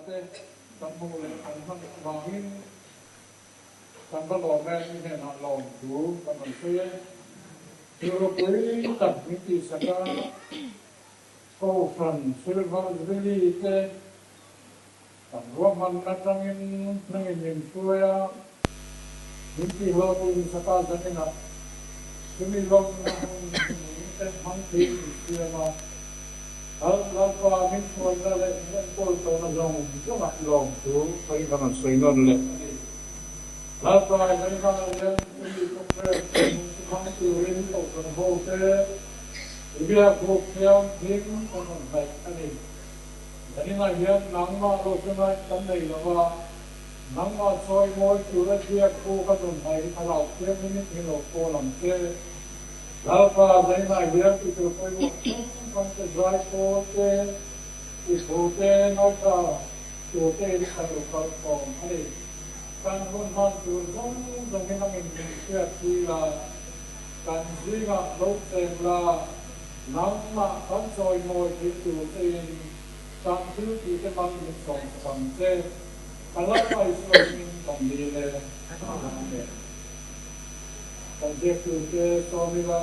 te kan hmuh leh kan hman avangin kan va lawm e, i hnenah lawm thu kan rawn sawi e. Thil ropui tak min tihsak a, Kohhran Silver Jubilee te kan ruahman atangin nangin min hruai a, min tihhlawhtlin saka zaninah chumi lawmna hun hnuhnung te hmang thei min siam a, Lalpa min hruaina leh min enkawl tawhna zawng zawngah lawm thu ka rin rawn sawi nawn leh a ni. Lalpa zaninah hian chumi programme hnuhnung chu hmang turin Kohhran hote i biakbuk thianghlim kan rawn hnaih a ni. Zaninah hian nangmah lo chu ngaih kan nei lo va, nangmah chawi mawi tura biak bu ka nun hnai hi thlarau thianghlimin min lo kawl ang che. Lalpa, zaninah hian i tur pawimawh hrang hrang te, zai pawl te, i thu te, ngaithla tur te in kan lo kal khawm a ni. Kan hun hman tur zawng zawngin angin min hriat tir a, kan zingah lo cheng la, Nangmah kan chawimawi theih tur chein kan thil tih te hmang min sawm sak ang che. Ka lalpa Isua hmingin kan dil e. Amen. Kan biak tur che sawm ila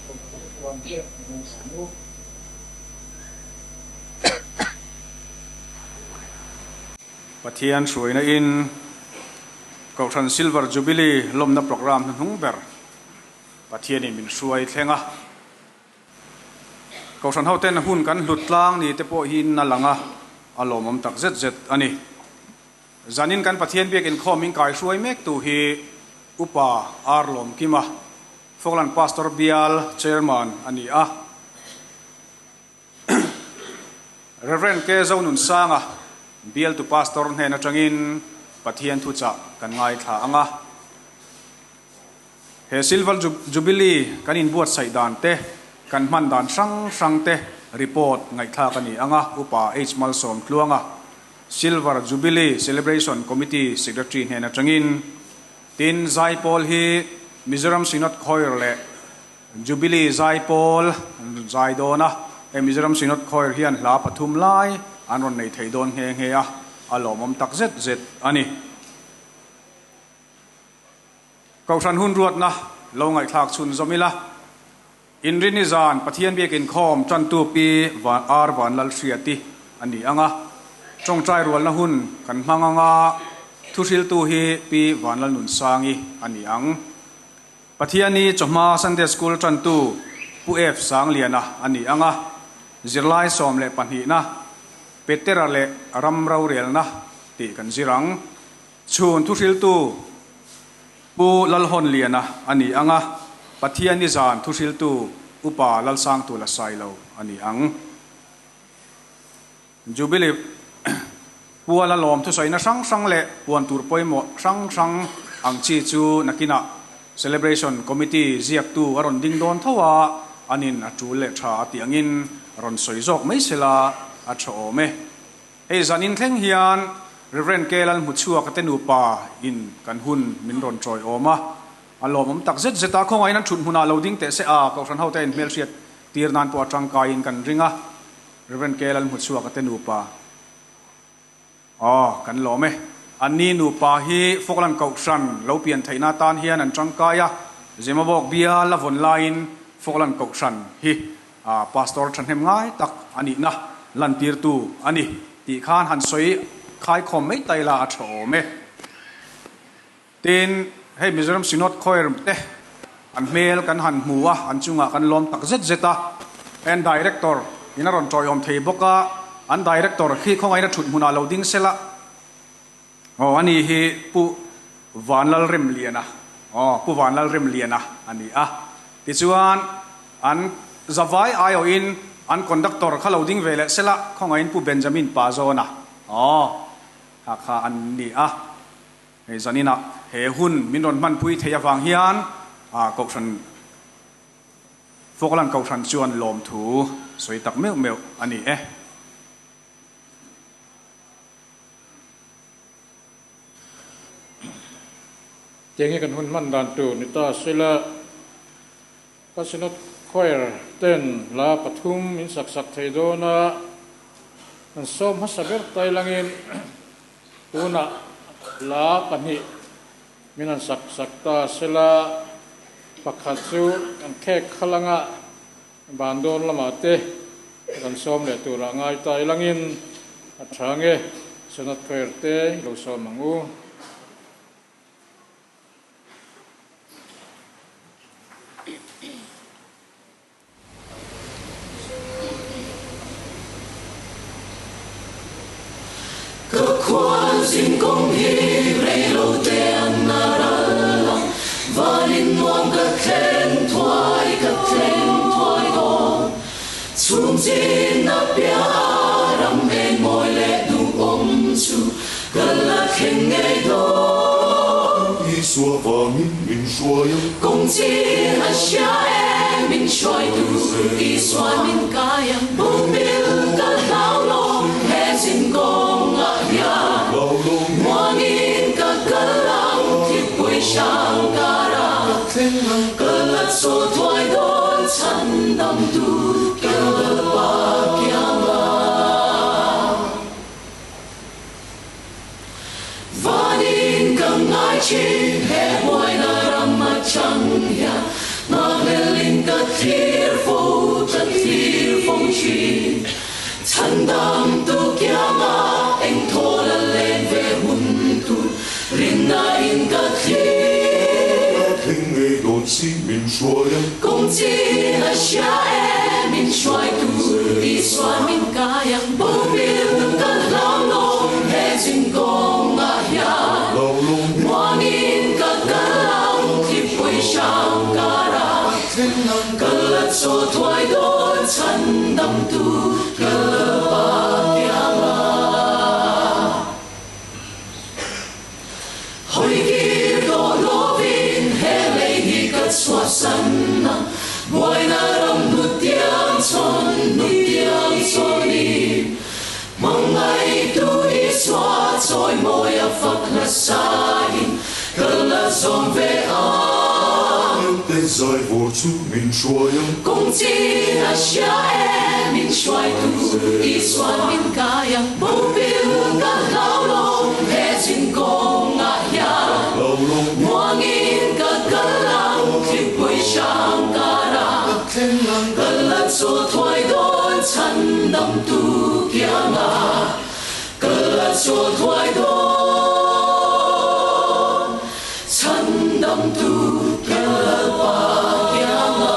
Kohhran te hmuh ang u. Pathian hruaina in Kohhran Silver Jubilee lawmna programme hnuhnung ber Pathianin min hruai thleng a, Kohhran hoten hun kan hlut tlang ni te pawh hi na lang a, a lawmawm tak zet zet a ni. Zanin kan Pathian biak inkhawm min kai hruai mek tu hi Upa Ar Lawmkima, Falkland Pastor Bial Chairman a ni a. Rev. K. Zonunsanga, Bialtu Pastor hnen atangin Pathian thuchah kan ngaithla ang a. He Silver Jubilee kan inbuatsaih dan te, kan hman dan hrang hrang te report ngaihthlak a ni ang a, Upa H. Malsawm Tluanga, Silver Jubilee Celebration Committee Secretary hnen atangin. Tin, Zaipawl hi Mizoram Synod Choir leh Jubilee Zaipawl zai dawn a, hei Mizoram Synod Choir hian hla pathum lai an rawn nei thei dawn nghe nghe a, a lawmawm tak zet zet a ni. Kohhran hun ruatna lo ngaihthlak chhun zawm ila, Inrini zan Pathian biak inkhawm tantu Pi Ar Vanlalhriati a ni ang a, tawngtai rualna hun kan hmang ang a, thuhriltu hi Pi Vanlalnunsangi a ni ang. Pathiani chawhma Sunday School tantu Pu F Sangliana a ni ang a, zirlai 12na Petera leh ram rorelna tih kan zir ang. Chhun thuhriltu Pu Lalhawnliana a ni ang a, Pathiani zan thuhriltu Upa Lalsangtula Sailo a ni ang. Jubilee puala lawm thusawiina hrang hrang leh puan tur pawimawh hrang hrang ang chi chu nakinah Celebration Committee ziaktu a rawn ding dawn tho a, anin a tul leh tha a tih angin rawn sawi zawk mai sela a tha awm e. Hei zanin thleng hian Rev. K. Lalhmuchhuaka te nupa in kan hun min rawn tawiawm a, a lawmawm tak zet zet a, khawngaihin an thut hmunah lo ding teh se a, Kohhran hote in hmelhriat tir nan pawh a tangkaiin kan ring a, Rev. K. Lalhmuchhuaka te nupa aw kan lawm e. Anni nupa hi Falkland Kohhran lo pian theihna atan hian an tangkai a, Zemabawk bial a vawn laiin Falkland Kohhran hi Pastor thahnem ngai tak a nihna lantirtu a ni tih khan han sawi khaikhawm mai ta ila a tha awm e. Tin, hei Mizoram Synod Choir te an hmel kan han hmu a, an chungah kan lawm tak zet zet a. An Director in a rawn tawiawm thei bawk a, an Director khi khawngaihna thut hmunah lo ding sela. Aw a ni hi Pu Vanlalremliana, aw Pu Vanlalremliana a ni a. Tichuan an zavai aiawhin an conductor kha lo ding ve leh sela khawngaihin Pu Benjamin Pazawna, aw kha kha an ni a. Hei zaninah he hun min rawn hmanpui theih avang hian Kohhran Falkland Kohhran chuan lawmthu sawi tak meuh meuh a ni e. Tiang hi kan hun hman dan tur ni ta sela, ka Synod Choir ten hla pathum min sak sak thei dawn a, Kan sawm hmasa ber tai langin tunah hla pahnih min han sak sak ta sela, pakhat chu kan khek khalh anga ban dawn lamah te kan sawm leh turah ngai tai langin a tha nge Synod Choir te i lo sawm ang u. Ka khual zin kawng hi rei lo te an na ral a, Vanin nuam ka thleng thuai ka thleng thuai dawn. Chhung chin a piah a ram eng mawi leh duhawm chu ka la thleng ngei dawn. Isua vangin min hruai ang. Kawng chin a hria e min hruai tu Isua min kai ang. Bumbil ka hlau lo he zin kawng ah hian. Muangin ka kal ang thipui hrang kar ah. Ka la chaw thuai dawn chhan dam tu ka Lalpa kiang ah. Vanin ka ngai thin he buaina ram atang hian Ngakhlelin ka thlir fo ka thlir fo thin Chhandam tu kianga eng thawl a len ve hun tur Rinna in ka thlir. Ka thleng ngei dawn si min hruai ang. Kawng chin a hria e min hruai tur Isua min kai ang. Bumil ka hlau lo he zin kawng ah hian Muangin ka kal ang thlipui hrang kar ah Ka la chaw thuai dawn chhan dam tu ka Lalpa kiang ah. Hawi kir tawh lovin he lei hi ka chhuahsan a, buaina ram hnutiang chhawn hnutiang chhawnin hmangaihtu Isua chawimawi a fak hlasain ka la zawm ve a. Te zai vawr chu min hruai ang. Kawng chin a hria e min hruaitu Isua min kai ang. Bumbil ka hlau lo he zin kawng ah hian muangin ka kal ang thlipui hrang kar ah ka la chaw thuai dawn chhan dam tu kiang ah ka la chaw thuai dawn chhan dam tu ka Lalpa kiang ah.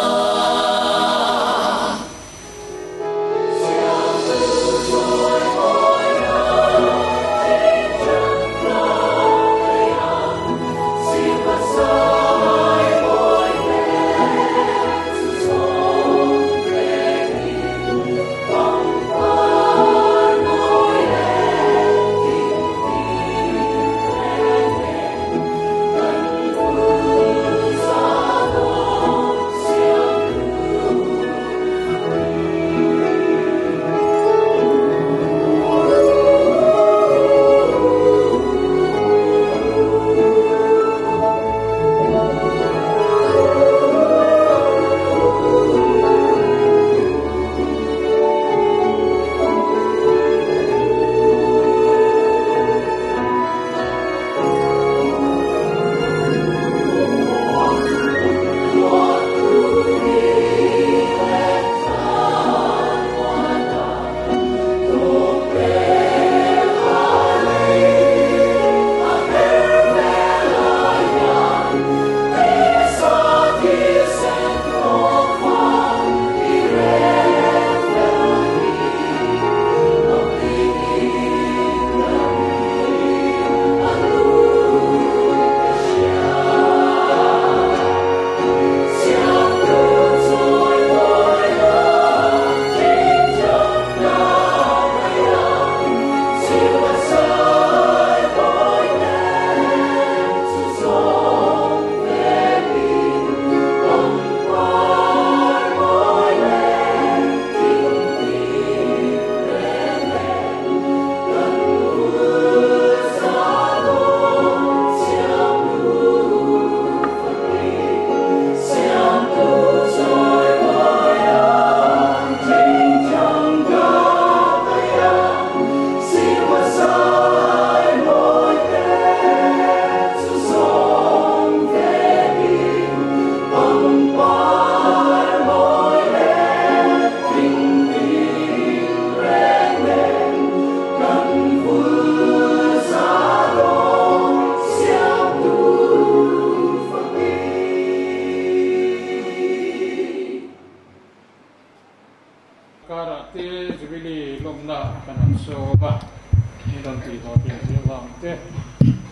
Min rawn tih hlawhtlin si avang te,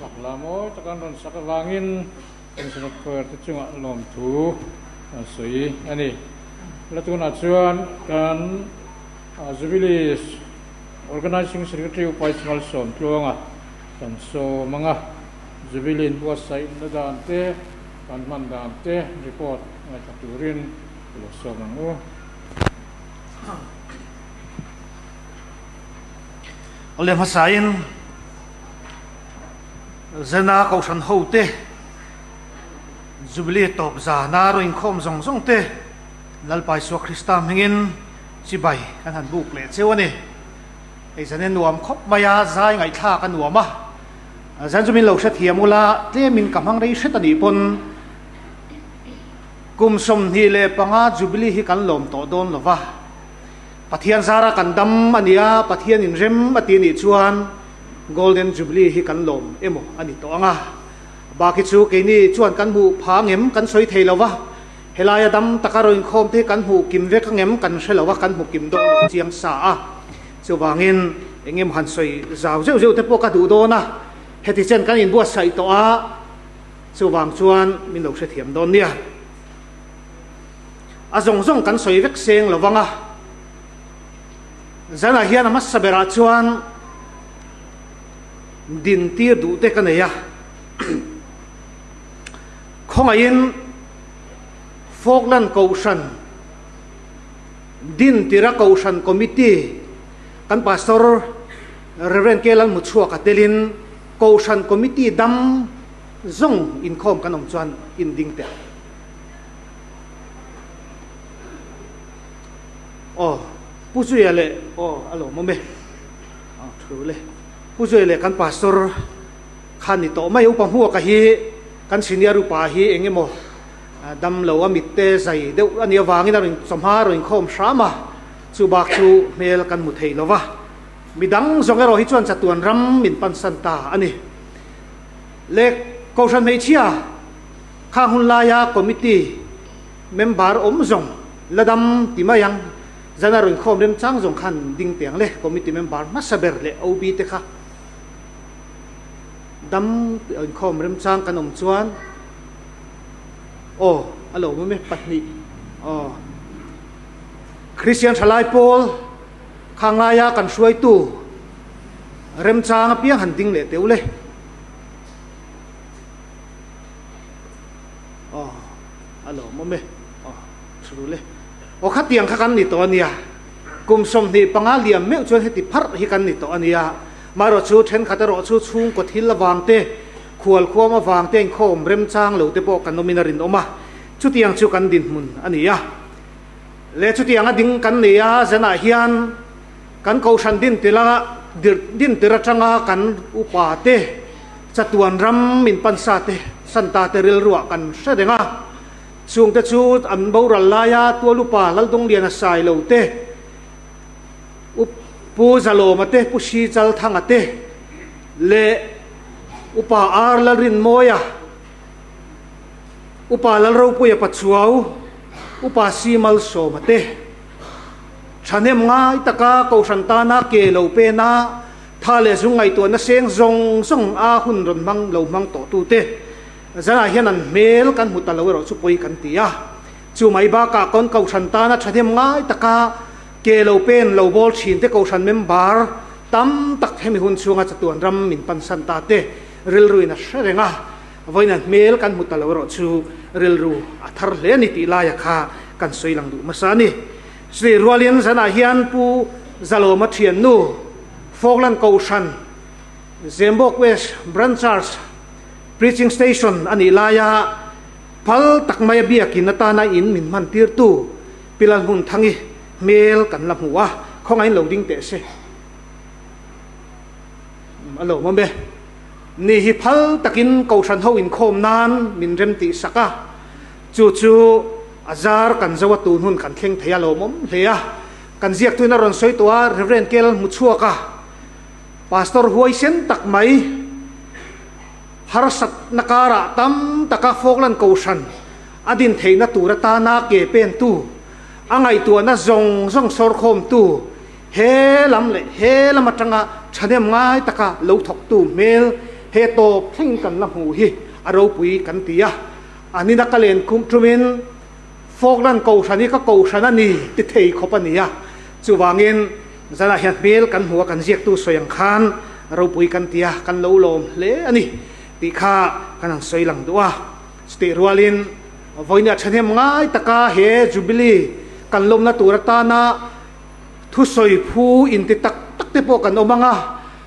chak la mawi taka an rawn sak avangin kan Synod Choir te chungah lawmthu an sawi a ni. La tunah chuan kan Jubilee Organising Secretary Upa Ismail Sawmtluanga kan sawm ang a, Jubilee inbuatsaihna dan te, kan hman dan te report ngaithla turin i lo sawm ang u. Awle hmasain Zena Kohhran hote Jubilee tawp zana rawh inkhawm zawng zawng te Lalpa Isua Krista hmingin chibai kan han buk leh cheu a ni. Hei zan nuam khawp mai a, zai ngaihthlak a nuam a. Zan chu min lo hrethiam ula, tlemin ka hmang rei hret a nih pawn kum 25 Jubilee hi kan lawm tawh dawn lo va. Pathian zara kan dam a nia, Pathian in rem a ti nih chuan Golden Jubilee hi kan lawm emaw a ni tawh ang a. Bak hi chu keini chuan kan hmuh pha ngem kan sawi thei lo va, helaia dam taka rawn inkhawm te hi kan hmuh kim vek angem kan hre lo va, kan hmu kim dawn lo chiang sa a. Chuvangin eng emaw han sawi zau zeuh zeuh te pawh ka duh dawn a, heti chen kan inbuatsaih tawh a, chuvang chuan min lo hrethiam dawn nia. A zawng zawng kan sawi vek seng lo vang a, zanah hian a hmasa berah chuan din tir duh te ka nei a, khawngaihin Falkland Kohhran din tira Kohhran Committee kan Pastor Rev. K. Lalmuchhuaka telin Kohhran Committee dam zawng inkhawm kan awm chuan inding teh. Aw, Pu Zuia leh aw a lawmawm e. Aw thu le. Pu Zuia leh kan pastor khan ni tawh mai upa hmuaka hi kan senior upa hi eng emaw dam lo a mitte zai deuh a nih avangin a rawn chawhma a rawn inkhawm hram a, chu bak chu hmel kan hmu thei lo va. Midang zawng erawh hi chuan chatuan ram min pansan ta a ni. Le Kohhran hmeichhia. Khang hun laia committee member awm zawng la dam ti mai ang, zan a rawn khawm remchang zawng khan ding teh ang le, committee member hmasa ber leh OB te kha dam inkhawm remchang kan awm chuan aw a lo awm e pahnih aw Christian thalai pawl khang laia kan hruaitu remchang apiang han ding leh teh u le. Aw, a lawmawm e. Aw, thu le. Aw, khatiang kha kan ni tawh a nia. Kum 25 liam meuh chuan heti pharh hi kan ni tawh a nia. Marawh chu thenkhat erawh chu chhungkaw thil avang te, khual khuam avang te inkhawm remchang lo te pawh kan awmin a rinawm a. Chutiang chu kan dinhmun a ni a. Le chutiang a ding kan nei a, zanah hian kan kohhran din tila din tir atanga kan upa te, Chatuan ram min pansa te, Santa te rilruah kan hre reng a. Chungte chu an boral laia Tualupa Laldungliana sai lo te, U Pu Zalawma te, Pu Hri Chalthanga te leh Upa Ar Lalrinmawia, Upa Lalropuia Pachuau, Upa Si Malsawma te. Thahnem ngai taka Kohhran tana ke lo pena Tha leh zung ngaihtuahna seng zawng zawng a hun rawn hmang lo hmang tawh tute zanah hian an hmel kan hmu ta lo erawh chu pawi kan ti a. Chu mai bakah kawn kohhran tana thahnem ngai taka ke lo pen lo bawl thin te kohhran member tam tak hemi hun chhunga chatuan ram min pansan ta te rilruin a hre reng a, vawiin an hmel kan hmu ta lo erawh chu rilru a thar hle a ni tih laia kha kan sawi lang duh hmasa a ni. Chutih rualin zanah hian Pu Zalawma thiannu Falkland Kohhran, Zembawk West Branch Church Preaching Station a nih laia phal tak maia biakin atana in min hman tirtu Pi Lalhmunthangi hmel kan la hmu a, khawngaihin lo ding teh se. A lo awm e. Ni hi phal takin Kohhran ho inkhawm nan min rem tih sak a, chu chu a zar kan zo a tun hun kan thleng thei a lo awm hle a. Kan ziaktuin a rawn sawi tawh a, Rev. Kel hmu chhuak a, Pastor huaisen tak mai, harsatna karah tam taka Falkland Kohhran a din theihna tur atana ke pentu, a ngaihtuahna zawng zawng sawrkhawmtu, He lam leh he lam atanga thahnem ngai taka lo thawktu hmel he tawp thleng kan la hmuh hi a ropui kan ti a. An ina ka len khum tumin Falkland Kohhran hi ka kohhran a ni ti thei khawp a ni a. Chuvangin zanah hian hmel kan hmu a, kan ziaktu sawi ang khan ropui kan ti a, kan lo lawm hle a ni tih kha kan han sawi lang duh a. Chutih rualin vawinia thahnem ngai taka he Jubilee kan lawmna tur atana Thusawi phu inti tak tak te pawh kan awm ang a,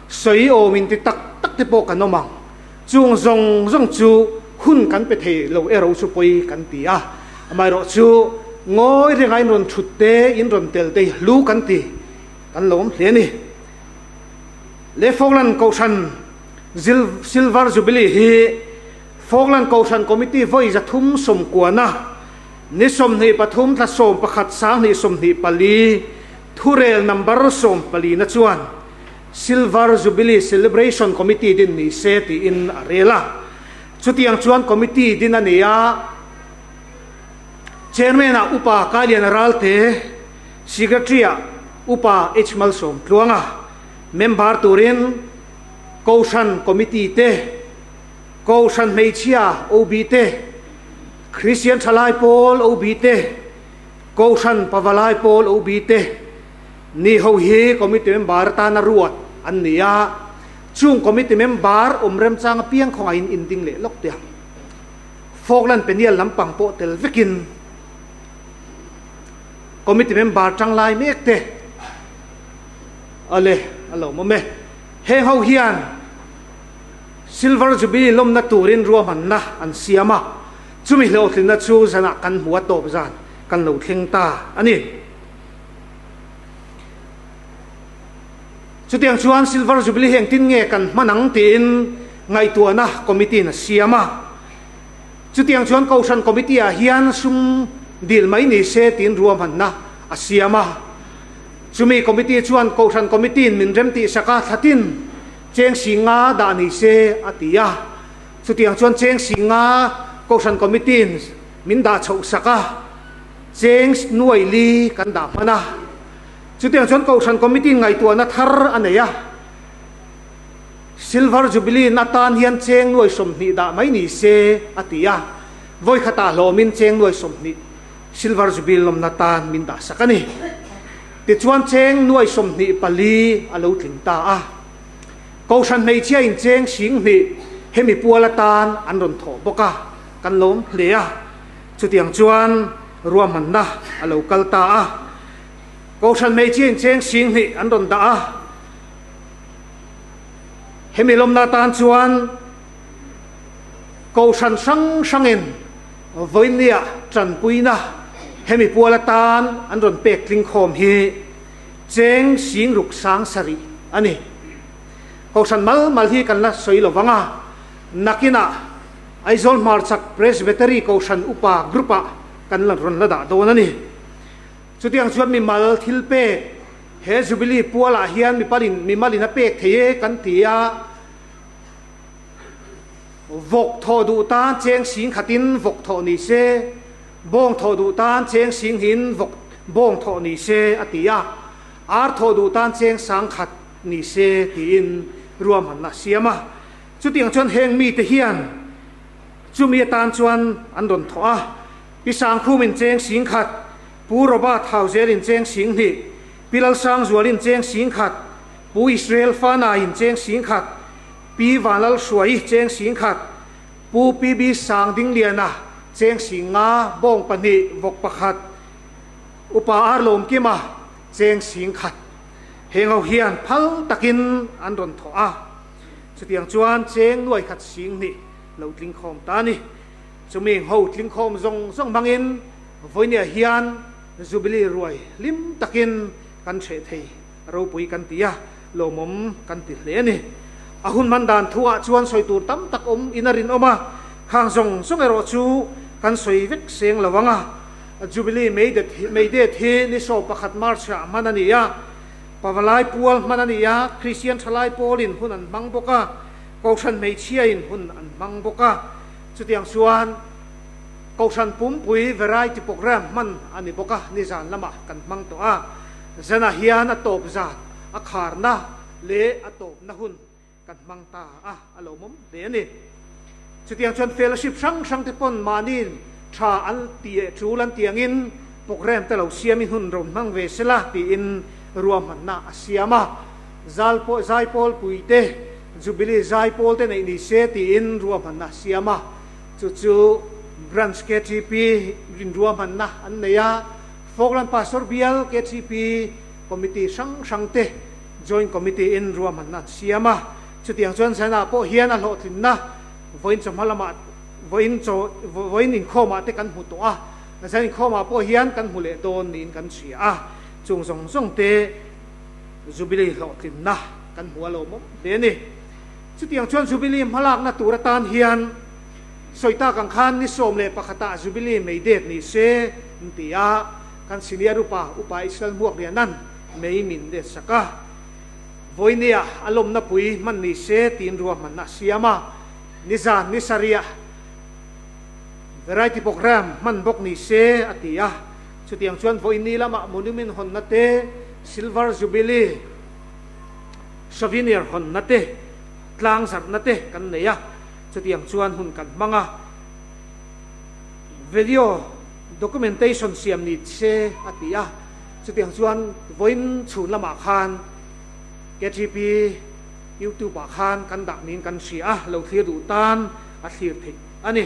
sawi awm inti tak tak te pawh kan awm ang. Chung zawng zawng chu hun kan pe thei lo erawh chu pawi kan ti a. Amaherawh chu ngawi renga in rawn thut te, in rawn tel te hi hlu kan ti, kan lo awm hle a ni. Le Falkland Kohhran Silver Jubilee hi Falkland Kohhran Committee vawi 390-a Ni 23 thla 11 2024 thurel number 14 na chuan Silver Jubilee Celebration Committee din ni se tiin a rel a. Chutiang chuan committee din a ni a, Chairman-ah Upa Kailiana Ralte, Secretary-ah Upa H Malsawm Tluanga, member turin Kohhran Committee te, Kohhran Hmeichhia OB te, Kristian Thalai Pawl OB te, Kohhran Pavalai Pawl OB te ni ho hi committee member atana ruat an ni a, chung committee member awm remchang apiang khawngaihin in ding leh lawk teh ang. Falkland Peniel lampang pawh tel vekin committee member tanglai mek te ale a lo awm e. Heng ho hian Silver Jubilee lawmna turin ruahmanna an siam a, chumi hlawhtlinna chu zanah kan hmu a tawp zan kan lo thleng ta a ni. Chutiang chuan Silver Jubilee hi engtin nge kan hman ang tiin ngaihtuahna committee-in a siam a. Chutiang chuan Kohhran committee-ah hian sum dil mai ni se tiin ruahmanna a siam a. Chumi committee chuan Kohhran committee-in min remtihsak a, thlatin Cheng Singa dah ni se a ti a. Chutiang chuan Cheng Singa Kohhran Committee-in min dah chhoh sak a, Cheng nuai li kan dah hman a. Chutiang chuan Kohhran Committee-in ngaihtuahna thar a nei a. Silver Jubilee-in atan hian Cheng nuai 20 dah mai ni se a ti a. Vawi khatah hlawmin Cheng nuai 20 Silver Jubilee lawmna tan min dah sak a ni. Tichuan cheng nuai 24 a lo tling ta a. Kohhran hmeichhia in cheng 20 hemi pual atan an rawn thawh bawk a, kan lawm hle a. Chutiang chuan ruahmanna a lo kal ta a. Kohhran hmeichhia in cheng 20 an rawn dah a. Hemi lawmna atan chuan Kohhran hrang hrangin vawinia tanpuina hemi pual atan an rawn pek tling khawm hi cheng 67,000 a ni. Kohhran mal mal hi kan la sawi lo vang a, nakinah Aizawl Hmarchhak Presbytery Kohhran Upa Group-ah kan la rawn la dah dawn a ni. Chutiang chuan mimal thil pek he Jubilee pualah hian mipalin mimalin a pek thei e kan ti a, Vawk thawh duh tan cheng sing khatin vawk thawh ni se, bawng thawh duh tan cheng sing hin vawk bawng thawh ni se a ti a, ar thawh duh tan cheng sang khat ni se tiin ruahmanna a siam a. Chutiang chuan heng mite hian chumi atan chuan an rawn thawh a, Pi Sangkhumin cheng sing khat, Pu Robert Hauzelin cheng sing hnih, Pi Lalsangzualin cheng sing khat, Pu Israel Fanain cheng sing khat, Pi Vanlalhruai cheng sing khat, Pu PB Sangdingliana cheng sing nga, bawng pahnih, vawk pakhat, Upa Ar Lawmkima cheng sing khat. Heng ho hian phal takin an rawn thawh a, chutiang chuan cheng nuai khat sing hnih lo tling khawm ta a ni. Chumi ho tling khawm zawng zawng hmangin vawinia hian Jubilee ruai hlim takin kan hreh thei. Ropui kan ti a, lawmawm kan ti hle a ni. A hun hman dan thuah chuan sawi tur tam tak awm in a rinawm a, khang zawng zawng erawh chu kan sawi vek seng lo ang a. Jubilee May Date hi ni 11 March-ah hman a ni a, Pavalai pual hman a ni a, Kristian thalai pawlin hun an hmang bawk a, Kohhran hmeichhiain hun an hmang bawk a, chutiang chuan Kohhran pumpui variety programme hman a ni bawk a, nizan lamah kan hmang tawh a. Zanah hian a tawp zan a kharna leh a tawpna hun kan hmang ta a, a lawmawm hle a ni. Chutiang chuan fellowship hrang hrang te pawn mahni tha an ti eh tul an tih angin programme te lo siamin hun rawn hmang ve sela tiin ruahmanna a siam a. Zal pawh zaipawl pui te, Jubilee zaipawl te neih ni se tiin ruahmanna a siam a. Chu chu Branch KTP in ruahmanna an nei a, Falkland Pastor Bial KTP Committee hrang hrang te Joint Committee in ruahmanna an siam a. Chutiang chuan China pawh hian a hlawhtlinna vawiin chawhma lamah vawiin chaw vawiin inkhawmah te kan hmu tawh a, zan inkhawmah pawh hian kan hmu leh dawn niin kan hria a, chung zawng zawng te Jubilee hlawhtlinna kan hmu a lawmawm hle a ni. Chutiang chuan Jubilee hmalakna tur atan hian sawi tak ang khan ni 11 ah Jubilee mei det ni se an ti a, kan senior upa Upa Israel Hmuaklianan mei min det sak a. Vawinia a lawmna pui hman ni se tiin ruahmanna a siam a, nizan ni sarih variety programme hman bawk ni se a ti a. Chutiang chuan vawiin lamah monument hawnna te, Silver Jubilee souvenir hawnna te, tlang zarhna te kan nei a, chutiang chuan hun kan hmang a. Video documentation siam ni se a ti a. Chutiang chuan vawiin chhun lamah khan KTP YouTube ah khan kan dah niin kan hria a, lo thlir duh tan a thlir theih a ni.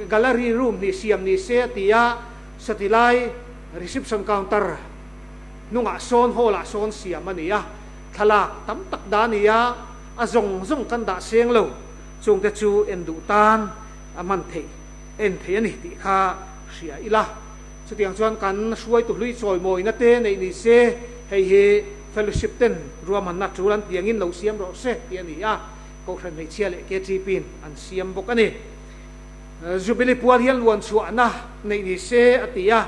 Gallery room hnih siam ni se a ti a, sati lai reception counter hnungah sawn hall ah sawn siam a ni a, thlalak tam tak dah a ni a, a zawng zawng kan dah seng lo, chungte chu en duh tan a hman theih en theih a ni tih kha hria ila. Chutiang chuan kan hruaitu hlui chawimawina te neih ni se, hei hi fellowship ten ruahmanna tul an tiangin lo siam rawh se tih a ni a, Kohhran Hmeichhia leh KTP-in an siam bawk a ni. Jubilee pual hian luan chhuahna neih ni se a ti a,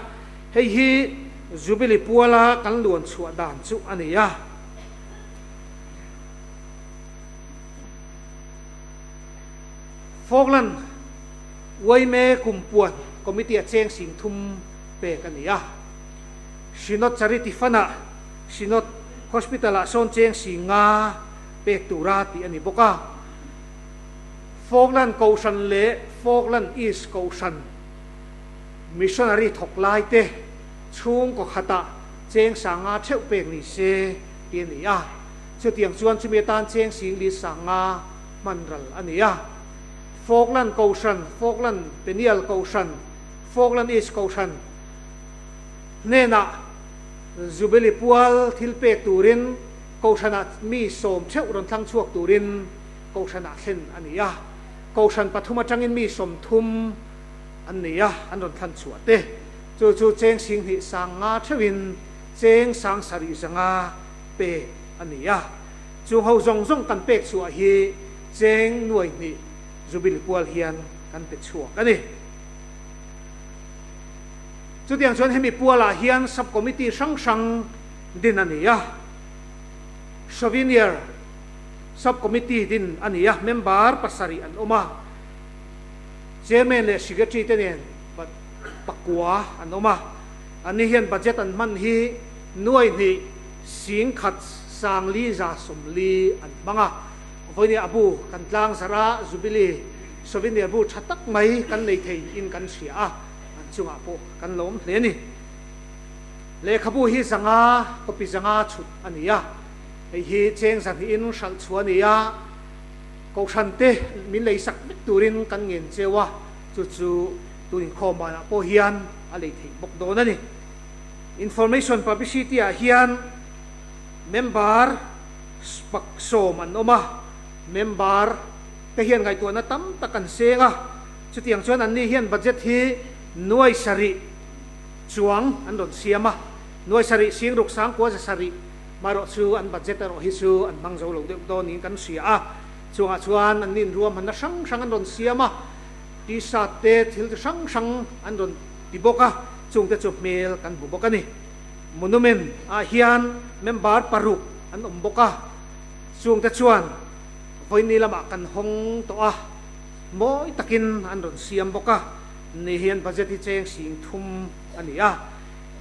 hei hi Jubilee puala kan luan chhuah dan chu a ni a. Falkland Uaime Kumpuan Committee-a cheng 30,000 pek a ni a. Synod Charity Fund-ah Synod Hospital-ah sawn cheng 5,000 pek tura tih a ni bawk a. Falkland Kohhran leh Falkland East Kohhran Missionary thawk laite chhungkaw khatah cheng 5,000 theuh pek ni se tih a ni a. Chutiang chuan chumi atan cheng 4,500 hman ral a ni a. Falkland Kohhran, Falkland Peniel Kohhran, Falkland East Kohhran hnenah Jubilee pual thil pek turin Kohhranah mi sawm theuh rawn thlang chhuak turin Kohhranah thlen a ni a. Kohhran pathum atangin mi 30 an ni a, an rawn thlan chhuah te. Chu chu cheng 2500 theuhin cheng 7500 pek a ni a. Chung ho zawng zawng kan pek chhuah hi cheng 2,000 Jubilee pual hian kan pe chhuak a ni. Chutiang chuan hemi pualah hian sub-committee hrang hrang din a ni a. Souvenir sub-committee din a ni a, member pasarih an awm a. Chairman leh secretary te nen pakua an awm a. Anni hian budget an hman hi 2,000 1,440 an hmang a. Vawinia a bu kan tlang zarh a, Jubilee Souvenir bu tha tak mai kan nei thei in kan hria a, an chungah pawh kan lawm hle a ni. Lehkhabu hi zanga, copy zanga chhut a ni a, hei hi cheng zahnihin hralh chhuah a ni a, Kohhran te min lei sak vek turin kan ngen cheu a, chu chu tun inkhawm banah pawh hian a lei theih bawk dawn a ni. Information Publicity ah hian member pak sawm an awm a, member te hian ngaihtuahna tam tak an seng a, chutiang chuan anni hian budget hi nuai sarih chuang an rawn siam a, nuai sarih sing ruk sang kua za sarih marawh chu an budget erawh hi chu an hmang zo lo deuh dawn niin kan hria a, chungah chuan anni inruahmanna hrang hrang an rawn siam a, t-shirt te thil chi hrang hrang an rawn ti bawk a, chungte chu hmel kan hmu bawk a ni. Monument ah hian member paruk an awm bawk a, chungte chuan vawiini lamah kan hawng tawh a, mawi takin an rawn siam bawk a, ni hian budget hi cheng 30,000 a ni a.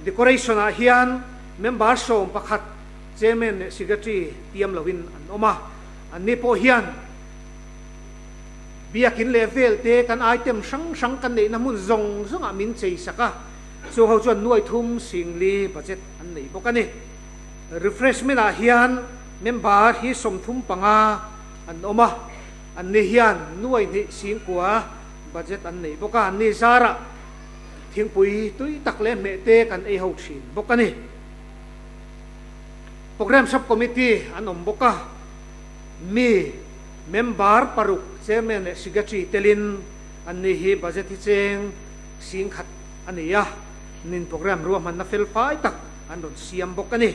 Decoration ah hian Member 11 Chairman leh Secretary tiam loin an awm a, anni pawh hian Biakin leh vel te kan item hrang hrang kan neihna hmun zawng zawngah min chei sak a, chung ho chuan nuai thum singli budget an nei bawk a ni. Refreshment ah hian member hi 35 an awm a, anni hian nuai hnih singkua budget an nei bawk a, anni zarah thingpui tui tak leh hmeh te kan ei ho thin bawk a ni. Programme Sub Committee an awm bawk a, mi member paruk Chairman leh Secretary telin anni hi budget hi cheng 10,000 a ni a, nin programme ruahmanna fel fai tak an rawn siam bawk a ni.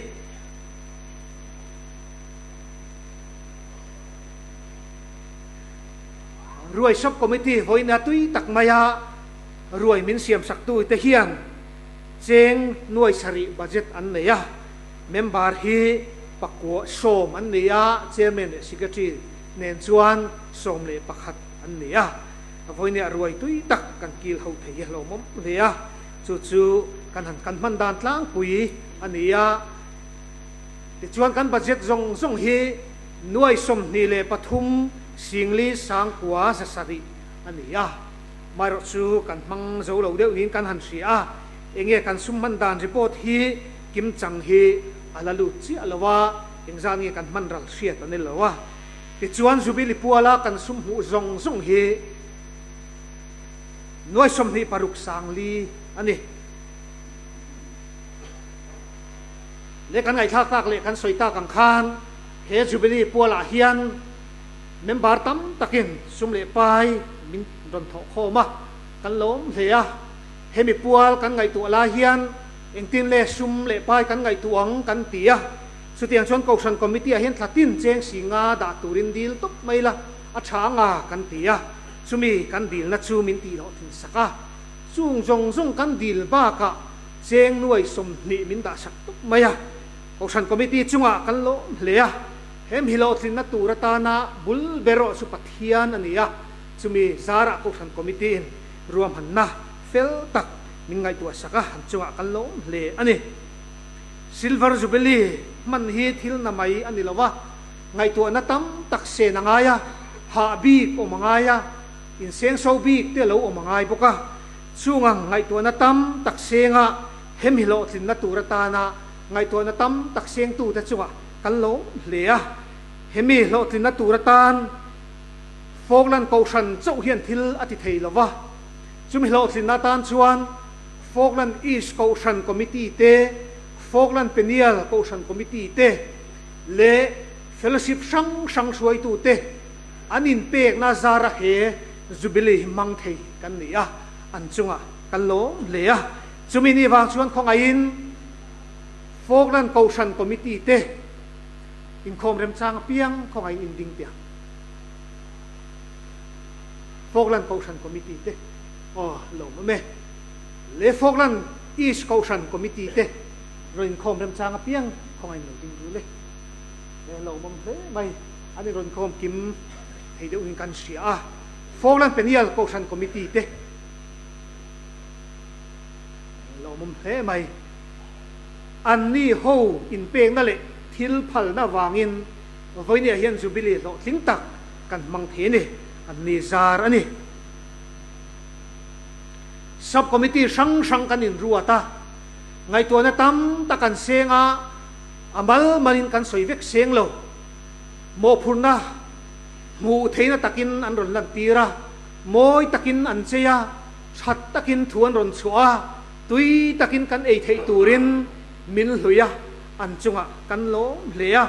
Ruai Sub Committee vawiina tui tak maia ruai min siamsaktu te hian cheng nuai sarih budget an nei a, member hi pakua 10 an ni a, Chairman leh Secretary nen chuan 11 an ni a. Vawinia ruai tui tak kan kil ho thei hi hlawmawm hle a, chu chu kan han kan hman dan tlangpui a ni a. Tichuan kan budget zawng zawng hi nuai 23 singli sangkua 700 a ni a. Maherawh chu kan hmang zo lo deuh niin kan han hria a, enge kan sum hman dan report hi kim chang hi a la lut chiah lo a, engzat nge kan hman ral hriat a ni lo a. Tichuan Jubilee puala kan sum hmuh zawng zawng hi nuai 26 sangli a ni. Le kan ngaihthlak tak leh kan sawi tak ang khan he Jubilee pualah hian member tam takin sum leh pai min rawn thawh khawm a, kan lawm hle a. Hemi pual kan ngaihtuah lai hian engtin le sum leh pai kan ngaihtuah ang kan ti a. Chutiang chuan Kohhran Committee ah hian thla tin cheng si nga dah turin dil tawp mai la, a tha anga kan ti a. Chumi kan dilna chu min tih loh thin sak a. Chung zawng zawng kan dil bakah cheng nuai 20 min dah sak tawp mai a. Kohhran Committee chungah kan lawm hle a. He mihlawhtlinna tur atana bul ber erawh chu Pathian a ni a, chumi zarah Kohhran Committee in ruahmanna fel tak min ngaihtuah sak a, an chungah kan lawm hle a ni. Silver Jubilee hman hi thil na mai a ni lo a, ngaihtuahna tam tak sen a ngai a, hah bik awm a ngai a, insengso bik te lo awm a ngai bawk a. Chungang ngaihtuahna tam tak senga he mihlawhtlinna tur atana ngaihtuahna tam tak sengtute chungah kan lawm hle a, hemi hlawhtlinna tur atan Falkland Kohhran chauh hian thil a ti thei lo va, chumi hlawhtlinna atan chuan Falkland East Kohhran Committee te, Falkland Peniel Kohhran Committee te leh Fellowship hrang hrang hruaitute an inpekna zara he Jubilee hi hmang thei kan ni a, an chungah kan lawm hle a. Chumi ni vang chuan khawngaihin Falkland Kohhran Committee te inkhawm remchang apiang khawngaihin in ding teh ang. Falkland Kohhran Committee te aw lawm awm e. Le Falkland East Kohhran Committee te rawn inkhawm remchang apiang khawngaihin lo ding rul e. Le lawm awm hle mai an in rawn khawm kim thei deuh in kan hria a. Falkland Peniel Kohhran Committee te lawm awm hle mai. Anni ho inpekna leh thil phalna avangin vawinia hian Jubilee hlawhtling tak kan hmang thei a ni, anni zar a ni. Sub Committee hrang hrang kan inruat a, ngaihtuahna tam tak an seng a, a mal malin kan sawi vek seng lo. Mawhphurhna hmuh theihna takin an rawn lantir a, mawi takin an chei a, that takin thu an rawn chhuah a, Tui takin kan ei theih turin min hlui a, an chungah kan lawm hle a.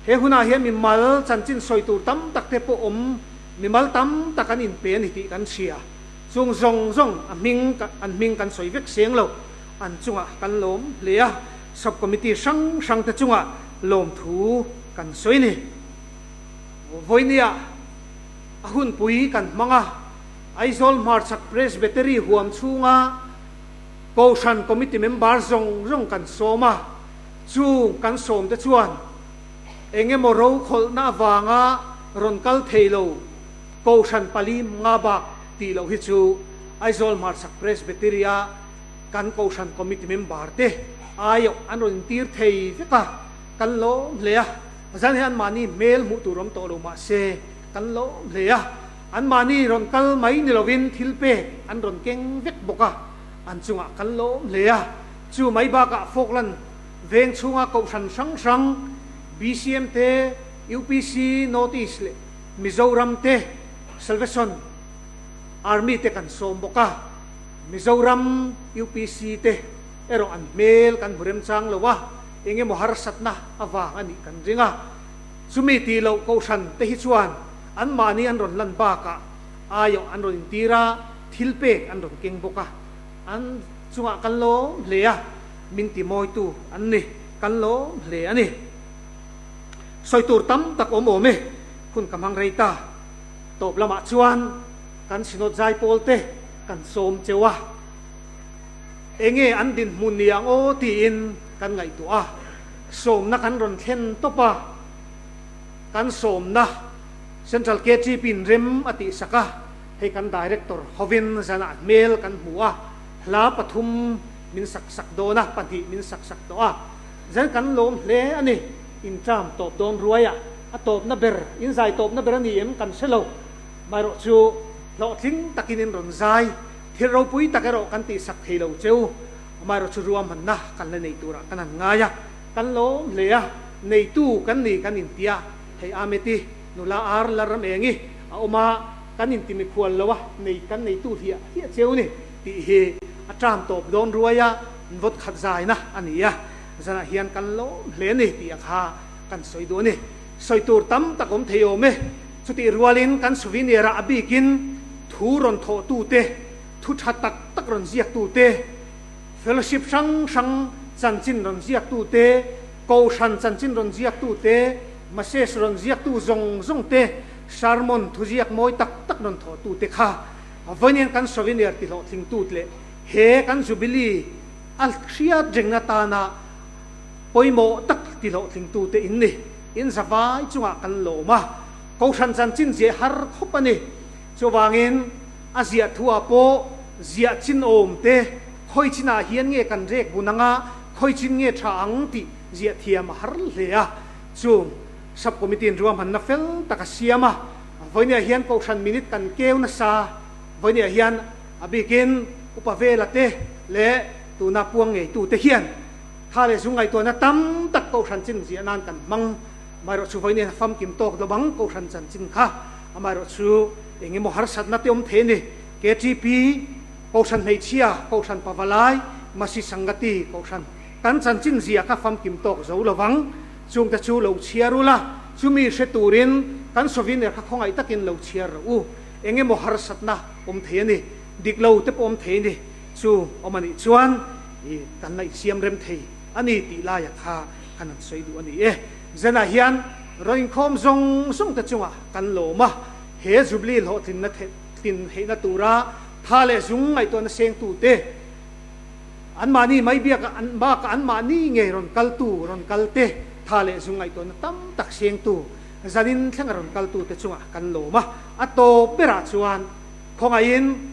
He hunah hian mimal chanchin sawi tur tam tak te pawh awm, mimal tam tak an inpe a ni tih kan hria. Chung zawng zawng a hming an hming kan sawi vek seng lo, an chungah kan lawm hle a. Sub Committee hrang hrang te chungah lawmthu kan sawi ni. Vawinia a hunpui kan hmang a. Aizawl Hmarchhak Presbytery huam chhunga Kohhran Committee member zawng zawng kan sawm a, chung kan sawm te chuan eng emaw rokhawlhna avanga rawn kal thei lo Kohhran pali nga bak tih loh hi chu Aizawl Hmarchhak Presbytery-a kan Kohhran Committee member te. Aiawh an rawn intir thei vek a, kan lawm hle a. Zan hian anmahni hmel hmuh tur awm tawh lo mah se, kan lawm hle a. Anmahni rawn kal mai ni lovin thil pek an rawn keng vek bawk a, an chungah kan lawm hle a. Chu mai bakah Falkland veng chhunga kohhran hrang hrang, BCM te, UPC, North East leh Mizoram te, Salvation Army te kan sawm bawk a. Mizoram UPC te erawh an hmel kan hmu remchang lo a, eng emaw harsatna avang a nih kan ring a. Chumi tih loh kohhran te hi chuan anmahni an rawn lan bakah aiawh an rawn intir a, thil pek an rawn keng bawk a. An chungah kan lawm hle a, min ti mawitu an ni, kan lawm hle a ni. Sawi tur tam tak awm awm e, hun ka hmang rei ta. Tawp lamah chuan kan Synod zaipawl te kan sawm cheu a, enge an dinhmun ni ang aw tiin kan ngaihtuah a, sawmna kan rawn thlen tawp a, kan sawmna Central KTP in rem a tihsak a, hei kan Director hovin zanah hmel kan hmu a, hla pathum min sak sak dawn a, pahnih min sak sak tawh a, zan kan lawm hle a ni, in term tawp dawn ruai a, a tawpna ber, in zai tawpna ber a ni em kan hre lo, maherawh chu hlawhtling takin in rawn zai, thil ropui tak erawh kan tihsak thei lo cheu, amaherawh chu ruahmanna kan la nei turah kan han ngai a, kan lawm hle a, neitu kan ni kan intia, hei Ameti nula ar la ram engi a awm a, kan inti mikhual lo a, nei kan neitu hliah hliah cheu ni tih hi a ṭam tawp dawn ruai a, vawt khat zaina a ni a, zanah hian kan lawm hle a ni tih a kha kan sawi duh a ni. Sawi tur tam tak awm thei awm e. Chutih rualin kan souvenir ah a bikin thu rawn thawhtute, thu tha tak tak rawn ziaktute, fellowship hrang hrang chanchin rawn ziaktute, kohhran chanchin rawn ziaktute, message rawn ziaktu zawng zawng te, sermon thuziak mawi tak tak rawn thawhtute kha vawiin kan souvenir tihlawhtlingtut leh he kan jubilee a hriat rengna tana pawimawh tak tihlawhtlingtute in ni. In zavai chungah kan lawm a, Kohhran chanchin ziah har khawp a ni. Chuvangin a ziah thuah pawh ziah chin awm te, khawi chinah hian nge kan rek bun anga, khawi chin nge tha ang tih ziah thiam a har hle a. Chung Sub Committee in ruahmanna fel tak a siam a, vawinia hian Kohhran minute kan keu nasa, vawinia hian a bikin Upa Vela te leh tuna puang ngeitute hian Tha leh zung ngaihtuahna tam tak Kohhran chin ziah nan kan hmang. Amaherawh chu vawiin a famkim tawk lo bang Kohhran chanchin kha. Amaherawh chu eng emaw harsatna te awm thei a ni. KTP, Kohhran hmeichhia, Kohhran pavalai, Masi Sangati Kohhran kan chanchin ziah kha famkim tawk zo lo vang. Chungte chu lo chhiar ula, chumi hre turin kan souvenir kha khawngaih takin lo chhiar rawh u. Eng emaw harsatna awm thei a ni. Dik lo te pawh awm thei a ni. Chu awm a nih chuan i kan la insiam rem thei a ni tih laia kha kan han sawi duh a ni e. Zanah hian rawn inkhawm zawng zawng te chungah kan lawm a, he Jubilee hlawhtlinna tlin theihna tura tha leh zung ngaihtuahna sengtute, anmahni mai biak an bakah anmahni ngei rawn kaltu rawn kal te, tha leh zung ngaihtuahna tam tak sengtu zanin thlenga rawn kaltute chungah kan lawm a. A tawp berah chuan khawngaihin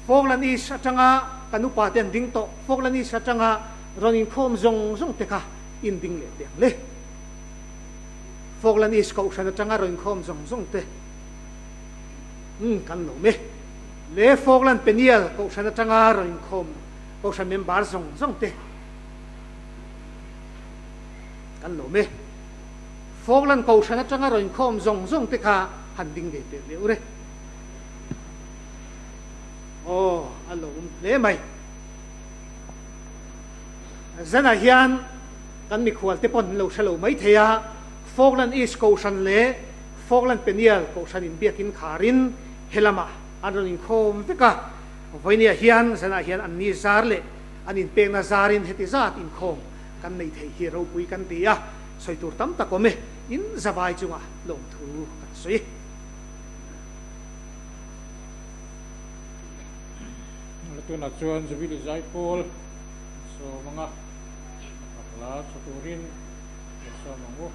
Falkland East atanga kan upa te an ding tawh, Falkland East atanga rawn inkhawm zawng zawng te kha in ding leh teh ang le. Falkland East kohhran atanga rawn inkhawm zawng zawng te umm kan lo me. Le Falkland Peniel kohhran atanga rawn inkhawm kohhran member zawng zawng te kan lo me. Falkland kohhran atanga rawn inkhawm zawng zawng te kha han ding ve teh leh ure. Aw, a lo awm hle mai. Zanah hian kan mikhual te pawn an lo hre lo mai thei a, Falkland East Kohhran leh Falkland Peniel Kohhran inbiakin kharin he lamah an rawn inkhawm vek a. Vawinia hian zanah hian an ni zar leh an inpekna zarin heti zat inkhawm kan nei thei hi ropui kan ti a, sawi tur tam tak awm e, in zavai chungah lawmthu kan sawi. Tunah chuan Jubilee Zaipawl sawm anga a hla tha turin ka sawm ang u.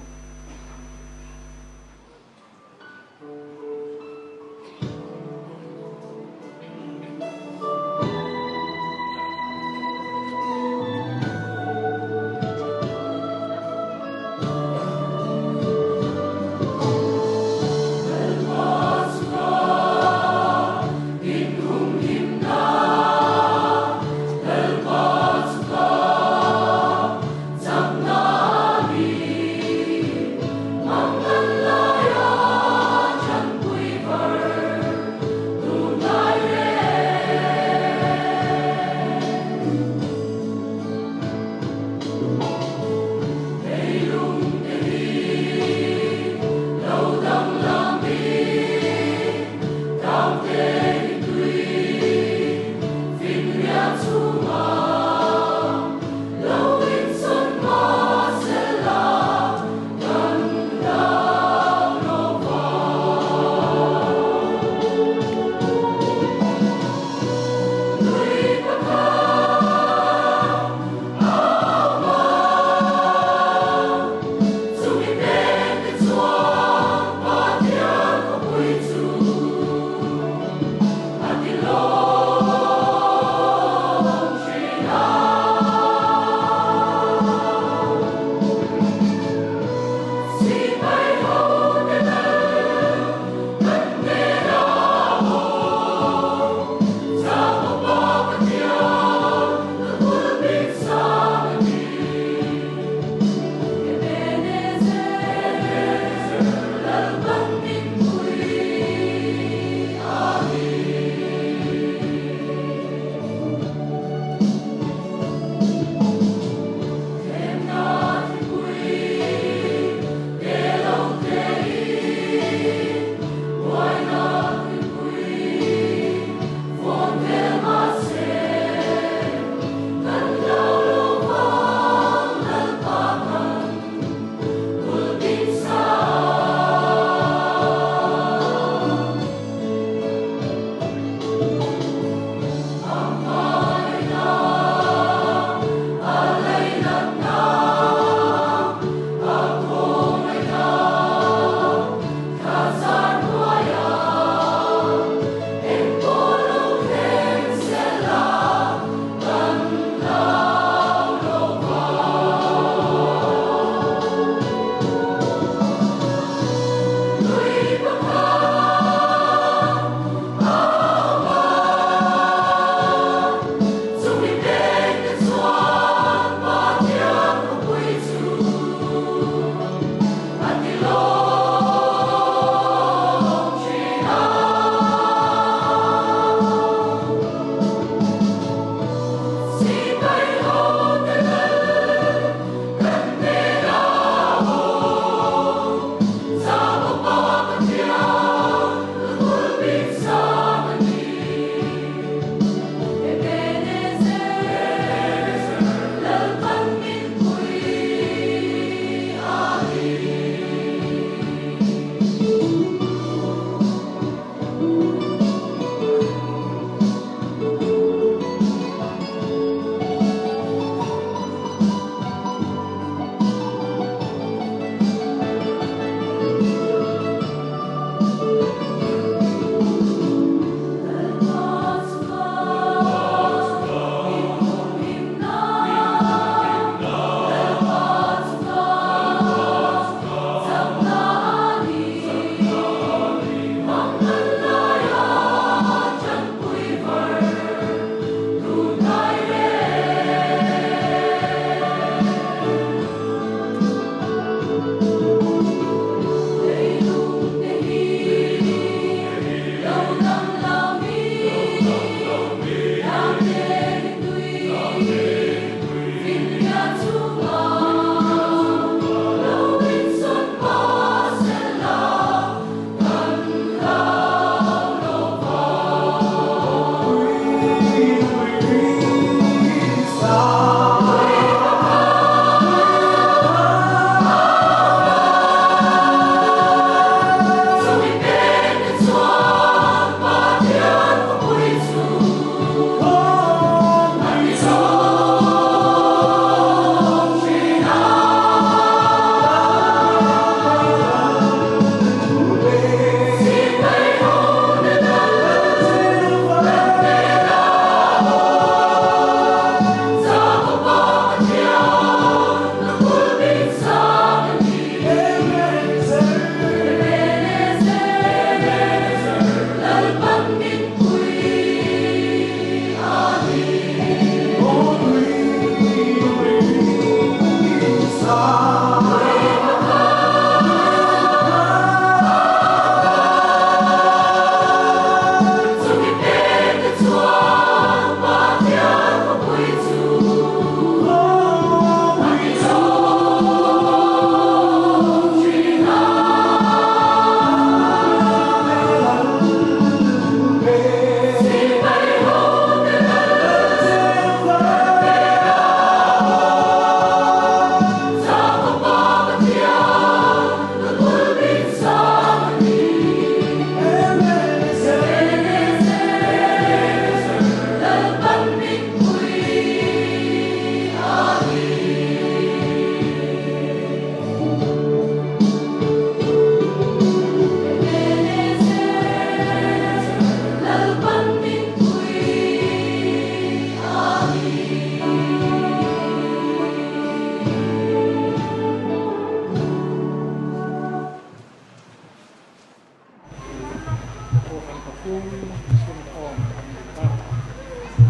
pathum inkhawm an ni a,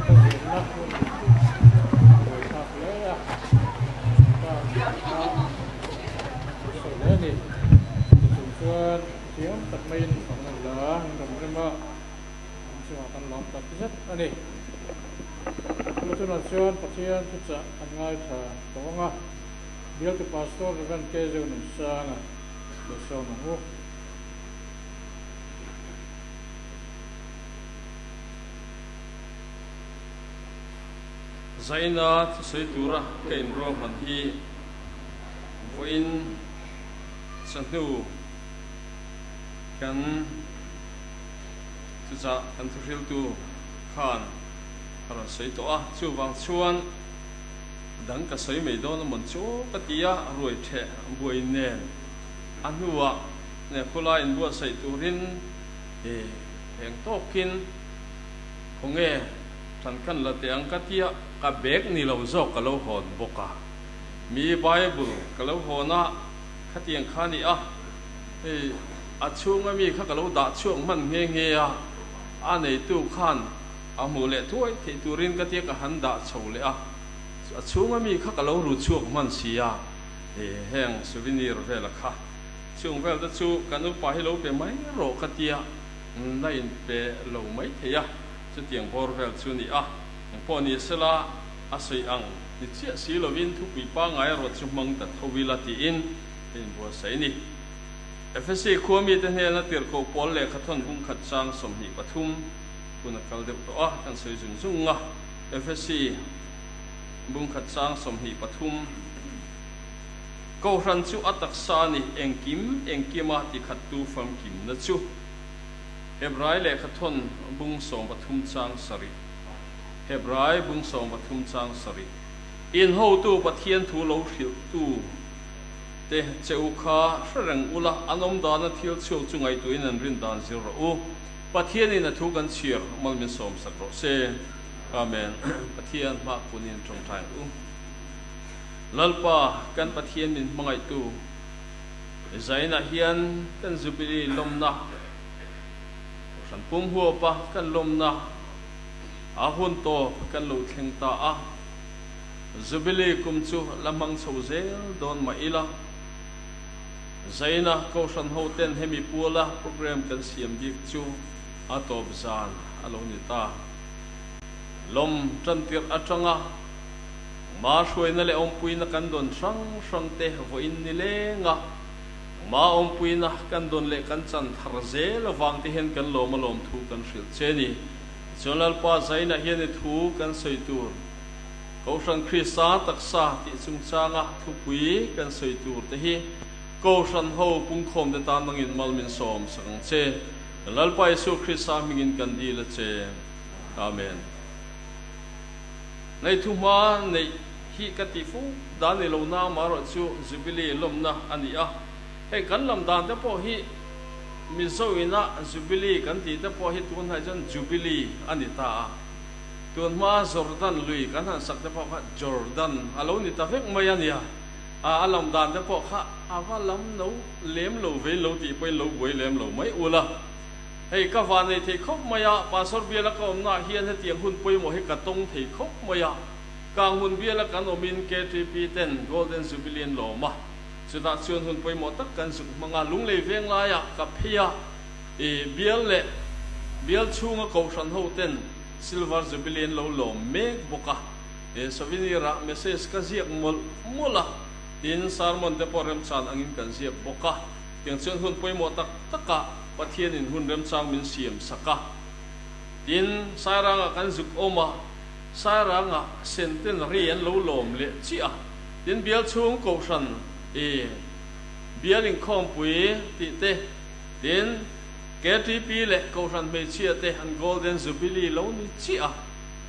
ka zirna hun a buaithlak hle a, ka zirna a sawi hle a ni. Tichung chuan thiam tak maiin fakna hla an rawn rem a, an chungah kan lawm tak zet a ni. Chu chunah chuan Pathian thuchah an ngaithla tawh ang a, Bialtu Pastor Rev. K. Zonunsanga leh sawm ang u. Zaina thusawi tura ka inruahman hi vawiin chahnu kan chutah kan thuhriltu khan a rawn sawi tawh a, chuvang chuan dang ka sawi mai dawn a mawn chu ka ti a, ruai theh buai nen a hnuah Nge khulai inbuatsaih turin i eng tawkin khawnge than kan la teh ang ka tia ka bag ni lo zawk ka lo hawn bawk a, mi Bible ka lo hawn a khatiang kha ni a, hei a chhunga mi kha ka lo dah chhuak hman nghe nghe a, a neitu khan a hmuh leh thuai theih turin ka tia ka han dah chho leh a, a chhunga mi kha ka lo ru chhuak hman si a, heng souvenir vela kha. Chung vel te chu kan upa hi lo pe mai rawh ka tia, la in pe lo mai thei a, chutiang bawr vel chu ni a, engpawh ni sela a sawi ang ni chiah si lovin thupui pangngai rawh chu hmang ta tho ila tiin ka inbuatsaih ni. Efesi khua mite hnena tirhkoh pawl lehkha thawn bungkhat chang 23 hun a kal deuh tawh a, kan sawi zung zung a, Efesi bungkhat chang 23. Kohhran chu a taksa a ni, engkim engkima tikhattu famkimna chu. Hebrai lehkhathawn bung 13 chang sarih Hebrai bung 13 chang sarih In hotu Pathian thu lo hrilhtu te che u kha hre reng ula, an awm dana thil chhuak chu ngaihtuahin an rin dan zir rawh u. Pathianin a thu kan chhiar mal min sawmsak rawh se. Amen. Pathian hmah kunin tawngtai ang u. Lalpa kan Pathian min hmangaihtu Zainah hian kan Jubilee lawmna Kohhran pum huapa kan lawmna a hun tawp kan lo thleng ta a, Jubilee kum chu la hmang chho zel dawn mah ila, Zaina Kohhran ho ten hemi puala program kan siam bik chu a tawp zan a lo ni ta. Lawm tantirh atanga Ma hruaina leh awmpuina kan dawn hrang hrang te vawiin ni leng a, Ma awmpuina kan dawn leh kan chan thar zel avang te hian kan lawm a lawm thu kan hrilh che ni. Tichuan Lalpa Zainah hian i thu kan sawi tur Kohhran Krista taksa tih chungchanga thupui kan sawi tur te hi Kohhran ho pungkhawm te tan nangin mal min sawm sak ang che. Lalpa Isu Krista hmingin kan dil a che. Amen. Nei thu hma neih hi ka ti fo dan ni lo na amaherawh chu Jubilee lawmna a ni a. Hei kan lam dan te pawh hi Mizo ina Jubilee kan tih te pawh hi tun hnai chuan Jubilee a ni ta a. Tun hma Jordan lui kan han sak te pawh kha Jordan a lo ni ta vek mai a nia. A lam dan te pawh kha a va lam no lem lo vein lo tih pawhin lo buai lem lo mai ula. Hei ka van nei thei khawp mai a, Pastor biala ka awmnaah hian hetiang hun pawimawh hi ka tawng thei khawp mai a. Kanghmun biala kan awmin KTP ten Golden Jubilee an lawm a, chutah chuan hun pawimawh tak kan zuk hmang a, Lunglei veng laiah ka phei a, i bial leh bial chhunga kohhran ho ten Silver Jubilee an lo lawm mek bawk a, he souvenir ah message ka ziak mawlh mawlh a, tin sermon te pawh remchan angin kan ziak bawk a. Tiang chuan hun pawimawh tak takah Pathianin hun remchang min siam sak a. Tin, Sairangah kan zuk awm a, Sairangah centenary an lo lawm leh chiah a. Tin, bial chhung kohhran i bial inkhawmpui tih te, tin, KTP leh kohhran hmeichhia te an Golden Jubilee lo ni chiah a.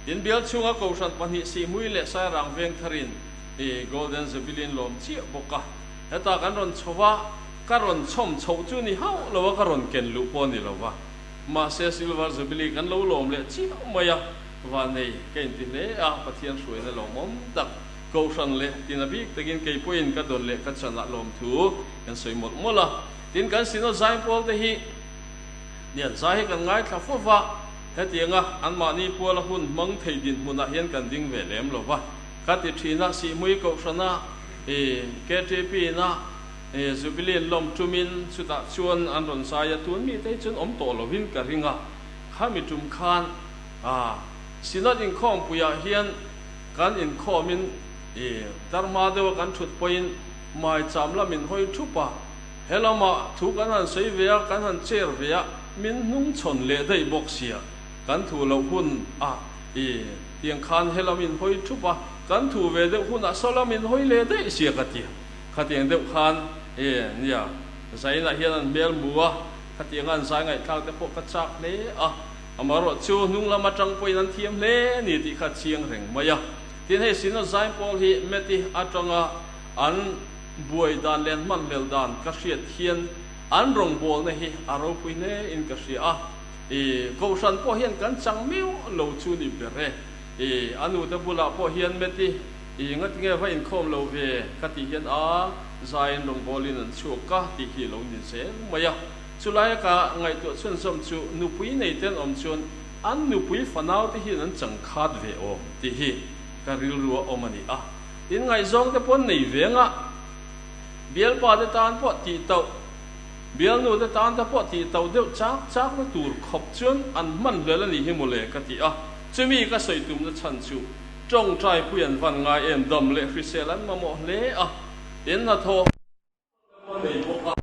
Tin, bial chhunga kohhran pahnih Sihmui leh Sairang Vengtharin i Golden Jubilee an lawm chiah bawk a. Heta kan rawn chho a, ka rawn chhawm chhoh chu ni hauh lo a, ka rawn ken luh pawh a ni lo va. Mahse Silver Jubilee kan lo lawm leh chiah mai a, vanei ka inti hle a, Pathian hruaina lawmawm tak, Kohhran leh tina bik takin kei pawhin ka dawn leh ka chanah lawmthu kan sawi mawlh mawlh a. Tin, kan Synod Zaimpawl te hi Nian zai hi kan ngaithla fo va, hetianga anmahni puala hun hmang thei dinhmunah hian kan ding ve lem lo va. Ka ti thin a, Sihhmui Kohhrana i KTP na i Jubilee an lawm tumin chutah chuan an rawn zai a, tun mite hi chuan awm tawh lovin ka ring a, khami tum khan a Synod inkhawmpuiah hian kan inkhawmin i darhma deuha kan thut pawhin maicham lamin hawi thup a, He lamah thu kan han sawi ve a, kan han chair ve a, min hnungchhawn leh daih bawk sia. Kan thu loh hun a i tiang khan he lam in hawi thup a, kan thu ve deuh hunah saw lam in hawi leh daih sia ka ti. Khatiang deuh khan i nia, Zainah hian an hmel mu a, khatianga an zai ngaihthlak te pawh ka chak hle a. Amaherawh chu hnung lam atang pawhin an thiam hle ni tih kha chiang reng mai a. Tin hei Synod Zaipawl hi Meti atanga an. Buai dan leh an hmanhlel dan ka hriat hian an rawngbawlna hi a ropui hle in ka hria a, i Kohhran pawh hian kan chang miau lo chu ni ber e. I a nute bulah pawh hian Meti i ngatinge va inkhawm lo ve ka tih hian a zaiin rawngbawlin an chhuak ka tih hi lo ni zel mai a. Chulaia ka ngaihtuah chhunzawm chu nupui nei ten awm chuan an nupui fanau te hian an chang khat ve awm tih hi ka rilru a awm a ni a. In ngaihzawng te pawn nei ve anga, bialpa te tan pawh tih tauh, bialnu te tan te pawh tih tauh deuh chak chak na tur khawp chuan an hman hlel a nih hi mawle ka ti a, chumi ka sawi tumna chhan chu tawngtai pui an van ngai em dam leh hrisel an mamawh hle a, in hnathawh nei bawk a.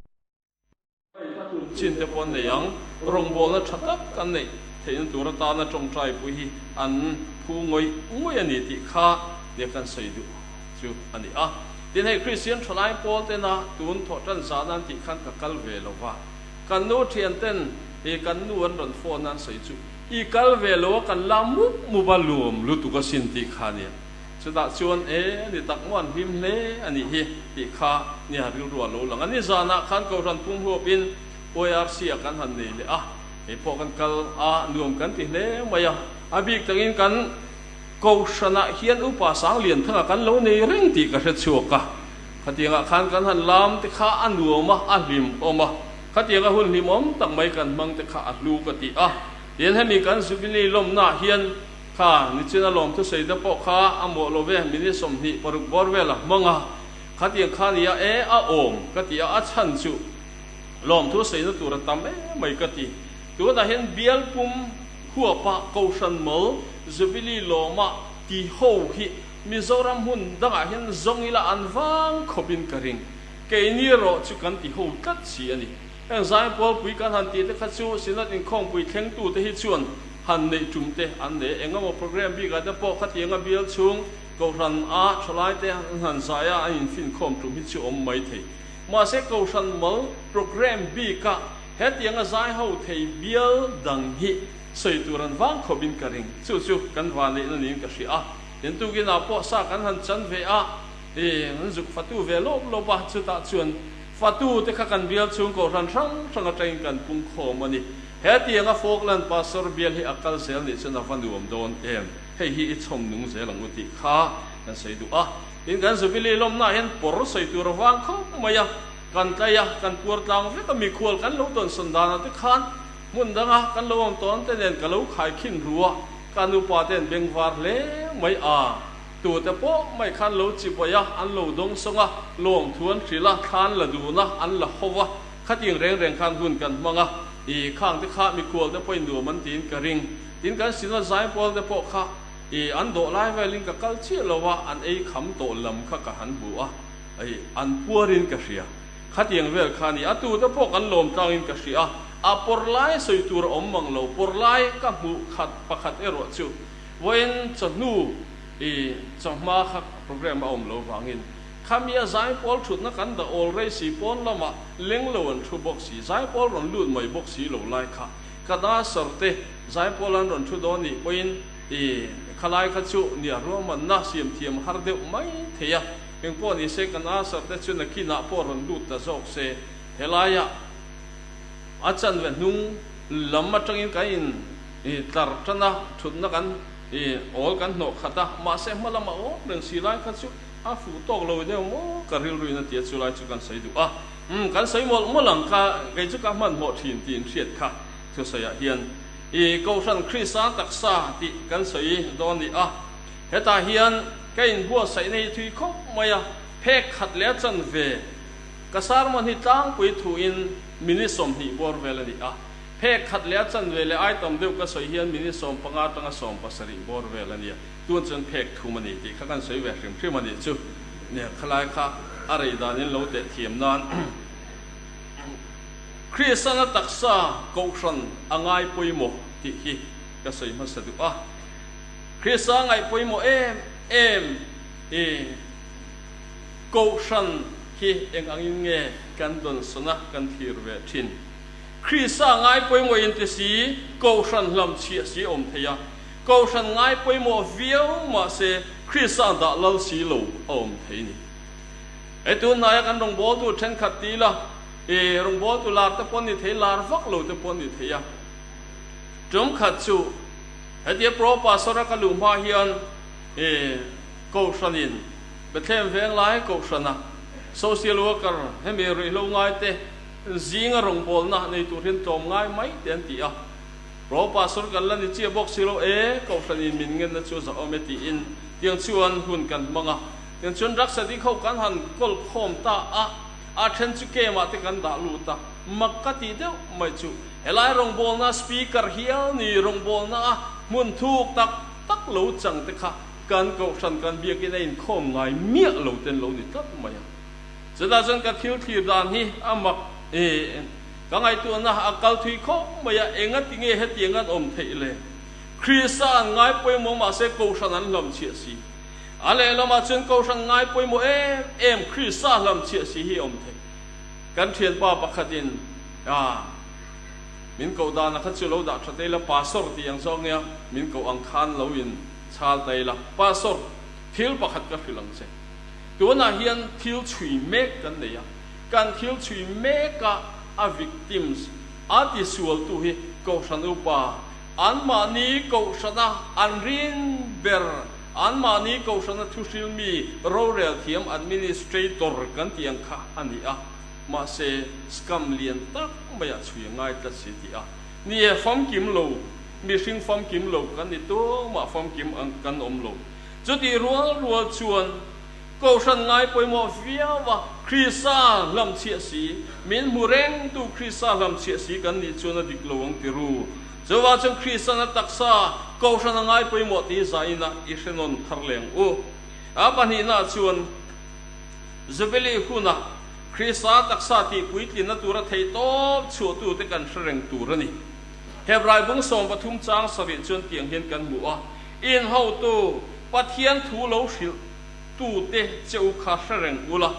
Chin te pawh an nei ang. Rawngbawlna tha tak an neih theihna tur atana tawngtai pui hi an phu ngawih ngawih a ni tih kha nia kan sawi duh chu a ni a. Tin hei Kristian thalai pawl tena tun thawh tan zan an tih khan ka kal ve lo va. Kan nu thian ten hi kan nu an rawn phone a an sawi chu i kal ve lo a kan la mup mup a luam lutuk asin tih kha nia. Chutah chuan, E, ni tak maw an hlim hle a nih hi, tih kha nia rilru a lo lang a. Nizanah khan Kohhran pum huapin ORC-ah kan han nei leh a, kei pawh kan kal a, nuam kan ti hle mai a. A bik tangin kan Kohhranah hian Upa Sanglianthanga kan lo nei reng tih ka hre chhuak a. Khatiangah khan kan han lam te kha a nuam a, a hlimawm a. Khatianga hun hlimawm tak mai kan hmang te kha a hlu ka ti a. Tin, hemi kan Jubilee lawmnaah hian Kha nichin a lawm thusawi te pawh kha a mawh lo ve, minute 26 bawr vel a hmang a, khatiang kha nia e a awm ka ti a, a chhan chu lawm thusawi na tur a tam em mai ka ti. Tunah hian bial pum huapa Kohhran Mal Jubilee lawma ti ho hi Mizoram hmun dangah hian zawng ila an vang khawpin ka ring. Keini erawh chu kan ti ho tlat si a ni. Heng Zaipawl pui kan han tih te kha chu Synod inkhawmpui thlengtute hi chuan han neih tum te an nei a, engemaw program bikah te pawh khatianga bial chhung Kohhran a thalai te an han zai a, an infinkhawm tum hi chu awm mai thei. Mahse Kohhran mal program bika hetianga zai ho thei bial dang hi sawi tur an vang khawp in ka ring. Chu chu kan vanneihna niin ka hria a, tin tukinah pawh sa kan han chan ve a, i an zuk fatu ve lawp lawp a, chutah chuan fatu te kha kan bial chhung Kohhran hrang hrang atangin kan pungkhawm a ni. Hetianga Falkland Pastor bial hi a kal zel nih chuan a va nuam dawn em? Hei hi i chhawm nung zel ang u tih kha kan sawi duh a. Tin, kan Jubilee lawmnaah hian pawr sawi tur a vang khawp mai a, kan tlai a, kan puar tlang vek a, mikhual kan lo tawnsawn danah te khan hmun danga kan lo awm tawn te nen ka lo khaikhin ru a, ka nupa te an bengvar hle mai a, tute pawh mai khan lo chibai a, an lo dawng sawng a, lawmthu an hrilh a, thla an la dun a, an la ho va. Khatiang reng reng khan hun kan hmang a, i khang te kha mikhual te pawhin nuam an tiin ka ring. Tin kan Synod zaipawl te pawh kha i an dawh lai velin ka kal chiah lo a, an ei kham tawh lam kha ka han hmu a, i an puarin ka hria. Khatiang vel kha a ni. A tu te pawh kan lawm tlangin ka hria a, a pawr lai sawi tur a awm mang lo. Pawr lai ka hmuh khat pakhat erawh chu vawiin chawhnu i chawhma kha program a awm lo vangin Khami a zaipawl thutna kan dah awl rei si pawn lamah leng lo an thu bawk si, zaipawl rawn lut mai bawk si lo lai kha ka da sawr te zaipawl an rawn thu dawn nih pawhin i khalai kha chu nia ruahmanna siam thiam har deuh mai thei a, engpawh ni se kan a sawr te chu nakinah pawh rawn lut ta zawk se helaia a chanve hnung lam atangin kan in tlar tan a thutna kan i awl kan hnawh khat a, mahse hma lamah awm reng si lai kha chu. A fuh tawk lo deuh maw? Ka rilru in a ti a, chulai chu kan sawi duh a. Umm, kan sawi mawlh mawlh ang ka, kei chu ka hmanhmawh thin tih in hriat kha. Thusawiah hian i Kohhran Krista taksa tih kan sawi dawn ni a. Hetah hian ka inbuatsaihna hi thui khawp mai a, phek khat leh a chanve ka sermon hi tlangpui thuin minute 20 bawr vel a ni a. Phek khat leh a chanve leh ai tam deuh ka sawi hian minute 15 atanga 17 bawr vel a nia. Tun chuan phek thum a ni tih kha kan sawi ve hrim hrim a nih chu. Nia, khalai kha a rei danin lo teh thiam nan. Kristiana taksa kohhran a ngai pawimawh tih hi ka sawi hmasa duh a. Krista ngaih pawimawh em em i kohhran hi eng angin nge kan dawnsawn a kan thlir ve thin. Krista ngai pawimawh in ti si kohhran hlam chhiah si awm thei a, kohhran ngai pawimawh viau mahse Krista dah lal si lo a awm thei ni. Hei tunhnaia kan rawngbawltu thenkhat ti ila, i rawngbawltu lar te pawh an ni thei, lar vak lo te pawh an ni thei a. Tum khat chu hetia Pro Pastor a ka luh hma hian i Kohhranin Bethlehem Venglai Kohhrana Social Worker hemi ruihhlo ngaite zinga rawngbawlna nei tur hian tlawm ngai mai te an ti a. Pro Pastor kan la ni chiah bawk si lo e, Kohhranin min ngenna chu za awm e tiin tiang chuan hun kan hmang a. Tiang chuan drugs addict ho kan han kawl khawm ta a, a then chu camp ah te kan dah lut a, mak ka tih deuh mai chu helai rawngbawlna speaker hial ni rawngbawlna a hmun thuk tak tak lo chang te kha kan kohhran kan biakin a inkhawm ngai miah lo ten lo ni tlat mai a. Chutah chuan ka thil thlir dan hi a mak e, ka ngaihtuahna a kal thui khawp mai a, engati nge hetiang an awm theih le? Krista an ngai pawimawh mahse kohhran an hlamchhiah si. A lehlamah chuan Kohhran ngai pawimawh em em Krista hlamchhiah si hi a awm thei. Kan thianpa pakhatin a min koh dana kha chu lo dah tha ta ila, Pastor tih ang zawk nia, min koh ang khan lo in chhal ta ila, Pastor, thil pakhat ka hrilh ang che. Tunah hian thil chhui mek kan nei a, kan thil chhui meka a victims, a tisualtu hi Kohhran upa, anmahni Kohhrana an rin ber, Anmahni Kohhrana thuhril mi rorel thiam administrator kan tih ang kha a ni a, mahse scam lian tak mai a chhui a ngai tlat si tih a ni e. Famkim lo, mihring famkim lo kan ni tumah famkim ang kan awm lo. Chutih rual rual chuan Kohhran ngai pawimawh viau a, Krista hlamchhiah si, min hmu rengtu Krista hlamchhiah si kan nih chuan a dik lo ang ti ru. Chuvang chuan Kristiana taksa Kohhran a ngai pawimawh tih zaina i hre nawn thar leng u. A pahnihnaah chuan Jubilee huna Krista taksa tih puitlinna tura theihtawp chhuahtute kan hre reng tur a ni. Hebrai bung 13 chang sarih chuan tiang hian kan hmu a, Inhotu Pathian thu lo hrilh tute che u kha hre reng ula,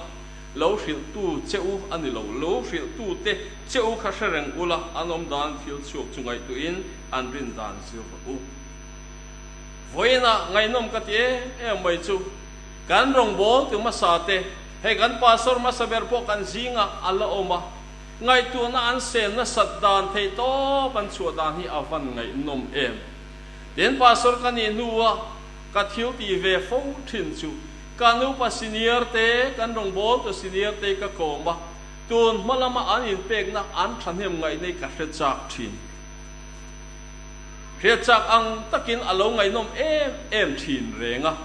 Lo hrilhtu che u a ni lo, lo hrilhtute che u kha hre reng ula, an awm dan thil chhuak chu ngaihtuahin an rin dan zir rawh u. Vawiinah ngaihnawm ka ti em em mai chu, kan rawngbâwl tu hmasa te, hei kan pastor hmasa ber pawh kan zingah a la awm a, ngaihtuahna an sen nasat dan theih tawp an chhuah dan hi a van ngaihnawm em. Tin, pastor ka nih hnua ka thil tih ve fo thin chu, Ka nupa senior te, kan rawngbâwl tu senior te ka kawm a, tun hma lama an inpekna an thahnem ngaihna hi ka hre chak thin. Hriat chak ang takin a lo ngaihnawm em em thin reng a.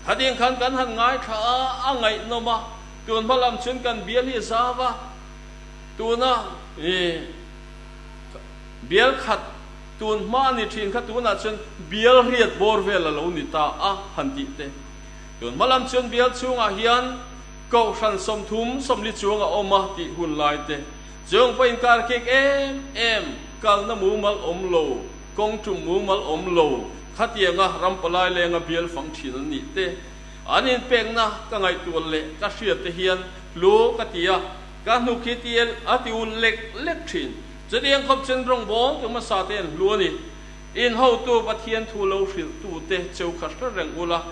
Khatiang khan kan han ngaithla a, a ngaihnawm a, tun hma lam chuan kan bial hi a zau a, tuna i bial khat tun hma a ni thin kha tunah chuan bial riat bawr vel a lo ni ta a han tih te. Tun hma lam chuan bial chhungah hian Kohhran 30, 40 chuang a awm a tih hun lai te, chung pawh inkar kek em em, kalna mumal awm lo, kawng tum mumal awm lo, khatianga ram palai lenga bial fang thin an nih te, an inpekna ka ngaihtuah leh ka hriat te hian hlu ka ti a, ka hnuk hi ti a ti ul lek lek thin. Chutiang khawp chuan rawngbâwl tu hmasa te an hlu a ni. In hotu Pathian thu lo hrilhtute cheu kha hre reng ula,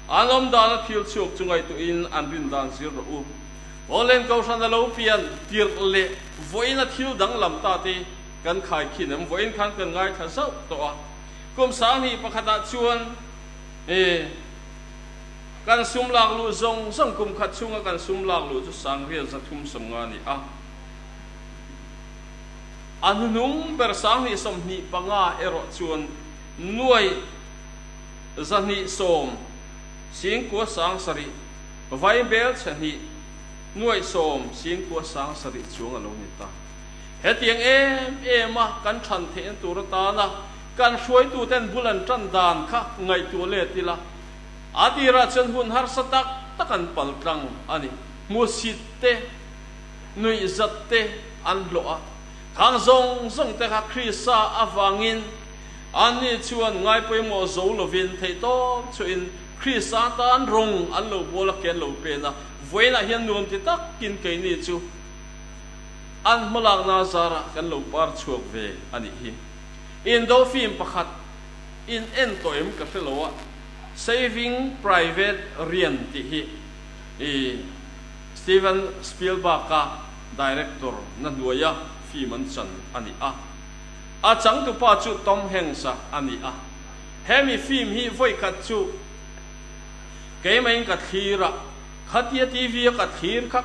an awm dana thil chhuak chu ngaihtuahin an rin dan zir rawh u. Holland Kohhran a lo pian tirh leh vawiin a thil danglam ta te kan khai khin em? Vawiin khan kan ngaithla zauh tawh a. Kum 2001 ah chuan e kan sum lak luh zawng zawng kum khat chhunga kan sum lak luh chu 330 ni a. A hnuhnung ber 2025 erawh chuan nuai 210 9,007 vaibel chhe hnih nuai 10 9,007 chuang a lo ni ta. Hetiang em em a kan than theihna tur atana kan hruaituten bul an tan dan kha ngaihtuah let ila, a tirah chuan hun harsa tak tak an pal tlang a ni. Hmusit te, nuihzat te an hlawh a, khang zawng zawng te kha Krista avangin anni chuan ngaipawimawh zo lovin theihtawp chhuahin Krista tan rawng an lo bawl a, ke an lo pen a, vawiinah hian nuam ti takin keini chu an hmalakna zarah kan lo par chhuak ve a nih hi. Indo film pakhat in en tawh em ka hre lo a, Saving Private Ryan tih hi i Steven Spielberg-a director na hnuaia film an chan a ni a. A changtupa chu Tom Hanks-a a ni a. Hemi film hi vawikhat chu keimah-in ka thlir a, khatia TV-a ka thlir kha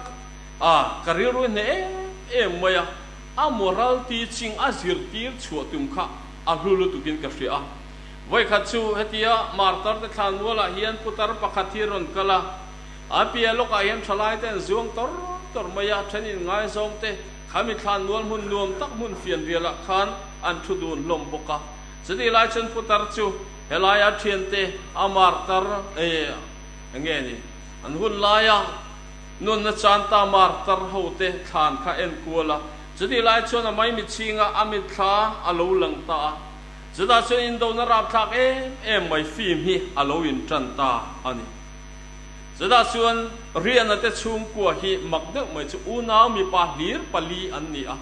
a, ka rilru hneh em em mai a, a moral teaching a zirtir chhuah tum kha a hlu lutukin ka hria a. Vawikhat chu hetia martar te thlan mualah hian putar pakhat hi rawn kal a, A piah lawkah hian thalaite an zuang tawr tawr mai a, then inngaizawng te khami thlan mual hmun nuam tak hmun fianrialah khan an thu dun hlawm bawk a. Chutih lai chuan putar chu helaia thiante a martar e nge ni an hun laia nunna chanta martar ho te thlan kha en kual a. Chutih lai chuan a maimichhinga a mitthla a lo lang ta a. Chutah chuan indona rapthlak em em mai film hi a lo intan ta a ni. Chutah chuan Riana te chhungkua hi mak deuh mai chu unau mipa hlir pali an ni a,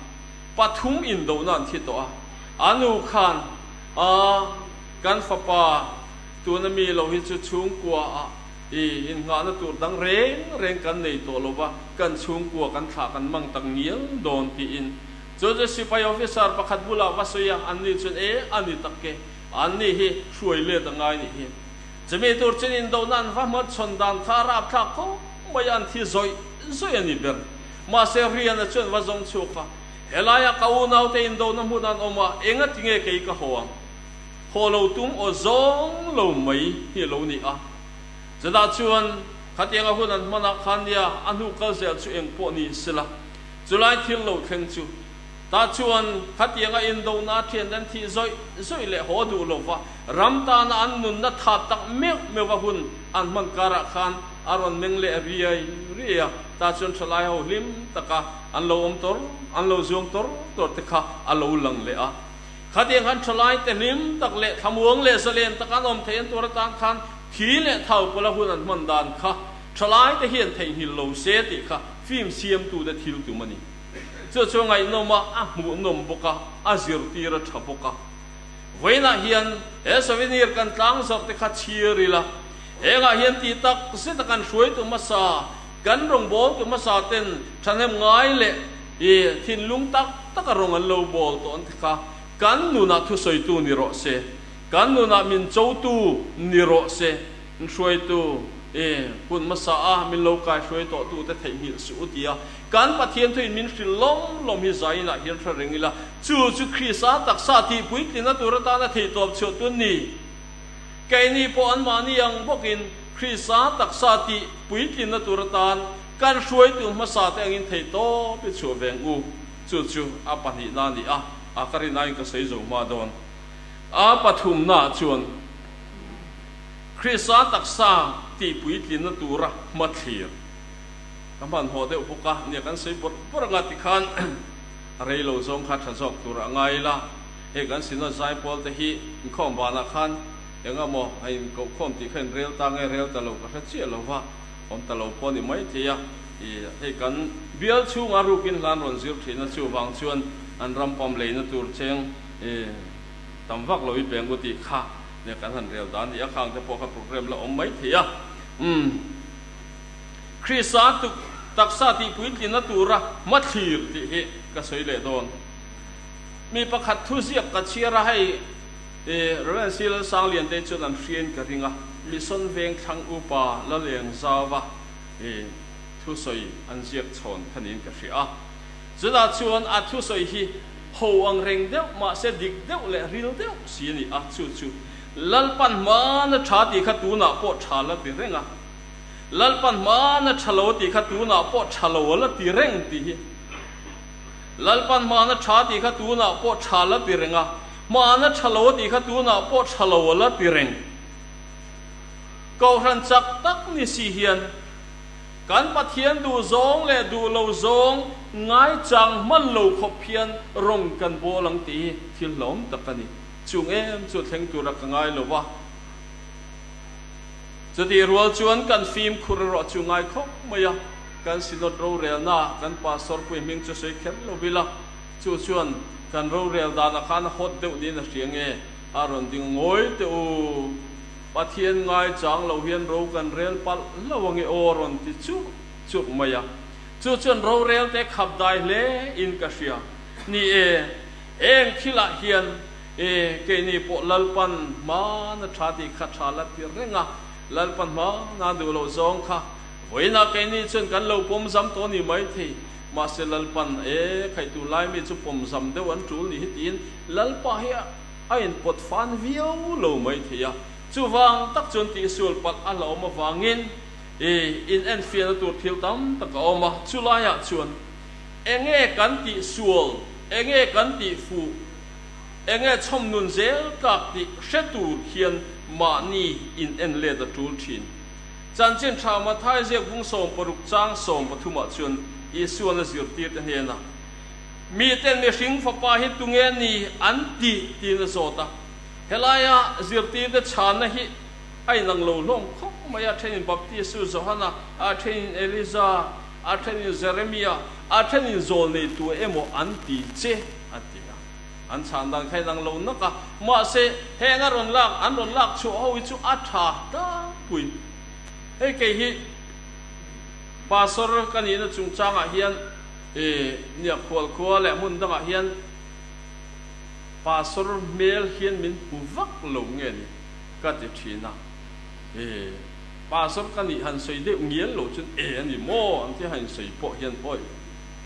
pathum indohna an thi tawh a. A nu khan, A, kan fapa tuna mi lo hi chu chhungkua ah i innghahna tur dang reng reng kan nei tawh lo va, kan chhungkua kan thlah kan mang tak ngial dawn tiin chu chu sipai officer pakhat bulah va sawi a, anni chuan e, a ni tak e, anni hi hruai let a ngai nih hi. Chumi tur chin indohna an va hmachhawn dan kha a rapthlak khawp mai a, an thi zawih zawih a ni ber. Mahse, Riana chuan va zawng chhuak a, Helaia ka unaute indohna hmun an awm a, enga tinge kei ka haw ang? Haw lo tum aw zawng lo mai hi a lo ni a. Chutah chuan khatianga hun an hmanah khan nia a hnu kal zel chu eng pawh ni sela, chulai thil lo thleng chu. Tah chuan khatianga indohna thian an thih zawih zawih leh haw duh lo va, ram tana an nunna that tak meuh meuh a hun an hman karah khan a rawn meng leh riai riai a, tah chuan thalai ho hlim taka an lo awm tawr, an lo zuang tawr tawr te kha a lo lang leh a. Khatiang khan thalai te hlim tak leh thlamuang leh zalen taka an awm theih an tur atan khan thi leh thau pawla hun an hman dan kha thalai te hian theihnghilh lo se tih kha film siamtute thil tum a ni. Chu chu ngaihnawm a, a hmuhnawm bawk a, a zirtir a tha bawk a. Vawiinah hian he souvenir kan tlang zawrh te kha chhir ila, hengah hian tih tak zet a kan hruaitu hmasa, kan rawngbawltu hmasa ten thahnem ngai leh i thinlung tak tak a rawng an lo bawl tawh an ti kha kan nunah thusawitu ni rawh se, kan nunah min chotu ni rawh se, hruaitu i hun hmasa a min lo kai hruai tawhtute theihnghilh suh u tia Kan Pathian thuin min hrilh lawm lawm hi zainah hian hre reng ila, chu chu Krista taksa tih puitlina tur atana theihtawp chhuah tun ni. Keini pawh anmahni ang bawkin Krista taksa tih puitlina tur atan kan hruaitu hmasa te angin theihtawp i chhuah veng u. Chu chu a pahnihna a ni a, a ka rinaiin ka sawi zo hma dawn. A pathumnaah chuan Krista taksa tih puitlina tura hmathlir. Ka hmanhmawh deuh bawk a, nia kan sawi bawrh bawrh anga tikhan rei lo zawng kha tha zawk tur a ngai ila, hei kan Synod zaipawl te hi inkhawm vanah khan eng emaw a inkohkhawm tih kha in rel ta nge rel ta lo ka hre chiah lo va, awm ta lo pawh a ni mai thei a, ih hei kan bial chhunga rukin hlan rawn zir thin a chuvang chuan an ram pam leina tur cheng ih tam vak lo i peng u tih kha nia kan han rel dan ni a, khang te pawh kha program la awm mai thei a, umm. Krista tuk taksa tih puitlina tura hmathlir tih hi ka sawi leh dawn. Mi pakhat thuziak ka chhiar a, hei Rev. C. Lalsangliante chuan an hriain ka ring a, Mission Vengthlang Upa Laleng Zauva thusawi an ziak chhawn kha niin ka hria a. Chutah chuan a thusawi hi Ho ang reng deuh mahse dik deuh leh ril deuh si a ni a, chu chu Lalpan hmana tha tih kha tunah pawh tha la ti reng a, Lalpan hmana tha lo tih kha tunah pawh tha lo a la ti reng tih hi. Lalpan hmana tha tih kha tunah pawh tha la ti reng a, hmana tha lo tih kha tunah pawh tha lo a la ti reng. Kohhran chak tak ni si hian kan Pathian duh zawng leh duh lo zawng ngaichang hman lo khawp hian rawng kan bawl ang tih hi thil hlawm tak a ni. Chung em chu thleng tura ka ngai lo va. Chutih rual chuan kan fimkhur erawh chu ngai khawp mai a, kan Synod rorelna kan Pastor pui hming chu sawi kher lo ila, chu chuan kan rorel danah khan a hawt deuh niin a hria nge a rawn ding ngawi teh u. Pathian ngaichang lo hian ro kan rel palh lo ange aw rawn ti churh churh mai a. Chu chuan rorel te khap dai hle in ka hria. Ni e, eng thilah hian e keini pawh Lalpan hmana tha tih kha tha la ti reng a, Lalpan hmana duh loh zawng kha vawiinah keini chuan kan lo pawm zam tawh a ni maithei. Mahse Lalpan e khaitu lai mi chu pawm zam deuh an tul ni hi tiin Lalpa hi a A inpawt fan viau lo mai thei a, chuvang tak chuan tihsual palh a hlauhawm avangin i inenfiahna tur thil tam tak a awm a, chulaiah chuan enge kan tihsual, enge kan tihfuh, enge chhawm nun zel tlak tih hre tur hian mahni inen let a tul thin. Chanchin tha Mathai ziak bung 60 chang 13 ah chuan Isuan a zirtirte hnenah, Miten mihring fapa hi tunge ni an ti tiin a zawt a. Helaia zirtirte chhanna hi a inang lo hlawm khawp mai a, thenin Baptistu Johana, a thenin Eliza, a thenin Jeremia, a thenin zawlnei tu emaw an ti che an ti a. An chhan dan kha inang lo nak a, mahse heng a rawn lak an rawn lak chhuah ho hi chu a tha tlangpui. Hei kei hi Pastor ka nihna chungchangah hian I nia khual khua leh hmun dangah hian Pastor hmel hian min hmu vak lo nge ni ka ti thin a. I Pastor ka nih han sawi deuh ngial lo chuan e a ni maw ang tih han insawi pawh hian awi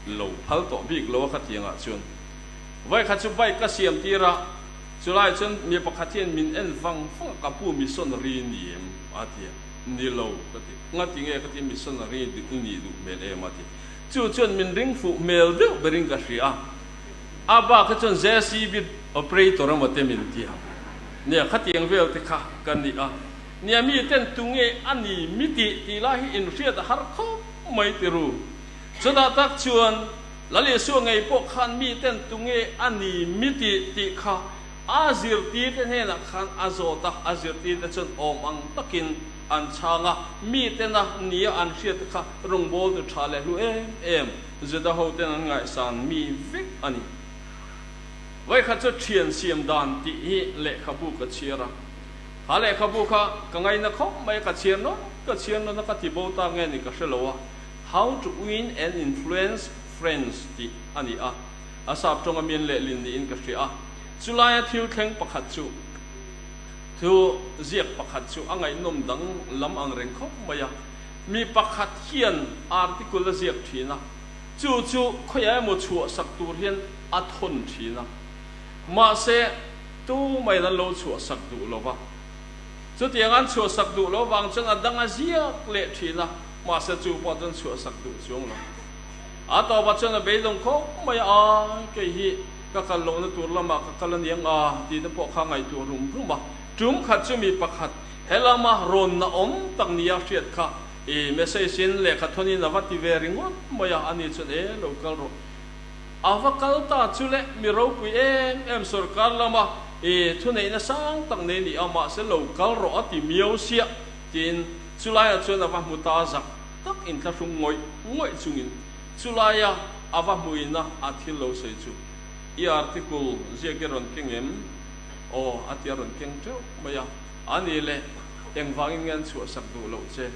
lo phal tawh bik lo a khatiangah chuan. Vawikhat chu bike ka siam tir a, chulai chuan mi pakhat hian min en vang vang a, ka pu missionary ni em a ti a, ni lo ka ti, ngati nge ka ti missionary i nih duh hmel em a ti. Chu chuan min ring fuh hmel deuh berin ka hria a, a bak hi chuan JCB operator emaw te min ti ang. Nia, khatiang vel te kha ka ni a. Nia, mi ten tunge a ni mi tih tih lai hi inhriat a har khawp mai ti ru. Chutah tak chuan Lal Isua ngei pawh khan mi ten tunge a ni mi tih tih kha a zirtirte hnenah khan a zawt a, a zirtirte chuan awm ang takin An chhang a, mitena nia an hriat te kha rawngbawltu tha leh hlu em em Juda hoten an ngaihsan mi vek a ni. Vawikhat chu thian siam dan tih hi lehkhabu ka chhiar a, kha lehkhabu kha ka ngaina khawp mai a, ka chhiar nawn ka chhiar nawn a, ka ti bo ta nge ni ka hre lo a, How to Win and Influence Friends tih a ni a, a sap tawnga mian lehlin niin ka hria a, chulaia thil thleng pakhat chu. Thu ziak pakhat chu a ngaihnawm dang lam ang reng khawp mai a, mi pakhat hian article a ziak thin a, chu chu khawiah emaw chhuah sak tur hian a thawn thin a, mahse tumaiin an lo chhuah sak duh lo va. Chutiang an chhuah sak duh lo vang chuan a dang a ziak leh thin a, mahse chu pawh chuan chhuah sak duh chuang lo. A tawpah chuan a beidawng khawp mai a, Ai, kei hi. Ka kal lohna tur lamah ka kal a niang a tih te pawh kha ngaihtuah rum rum a. Tum khat chu mi pakhat he lama rawn na awm tak nia hriat kha i message in lehkha thawnin a va ti ve ringawt mai a, ani chuan e lo kal rawh. A va kal ta chu le mi ropui em em sorkar lama i thuneihna sang tak nei ni a mahse lo kal rawh a ti miau siah tiin chulaiah chuan a va hmu ta zak tak inthlahrung ngawih ngawih chungin Chulaia a va hmuina a thil lo sawi chu i article ziak i rawn keng em? Aw, a ti a rawn keng teuh mai a. A ni le, engvangin nge an chhuahsak duh loh che?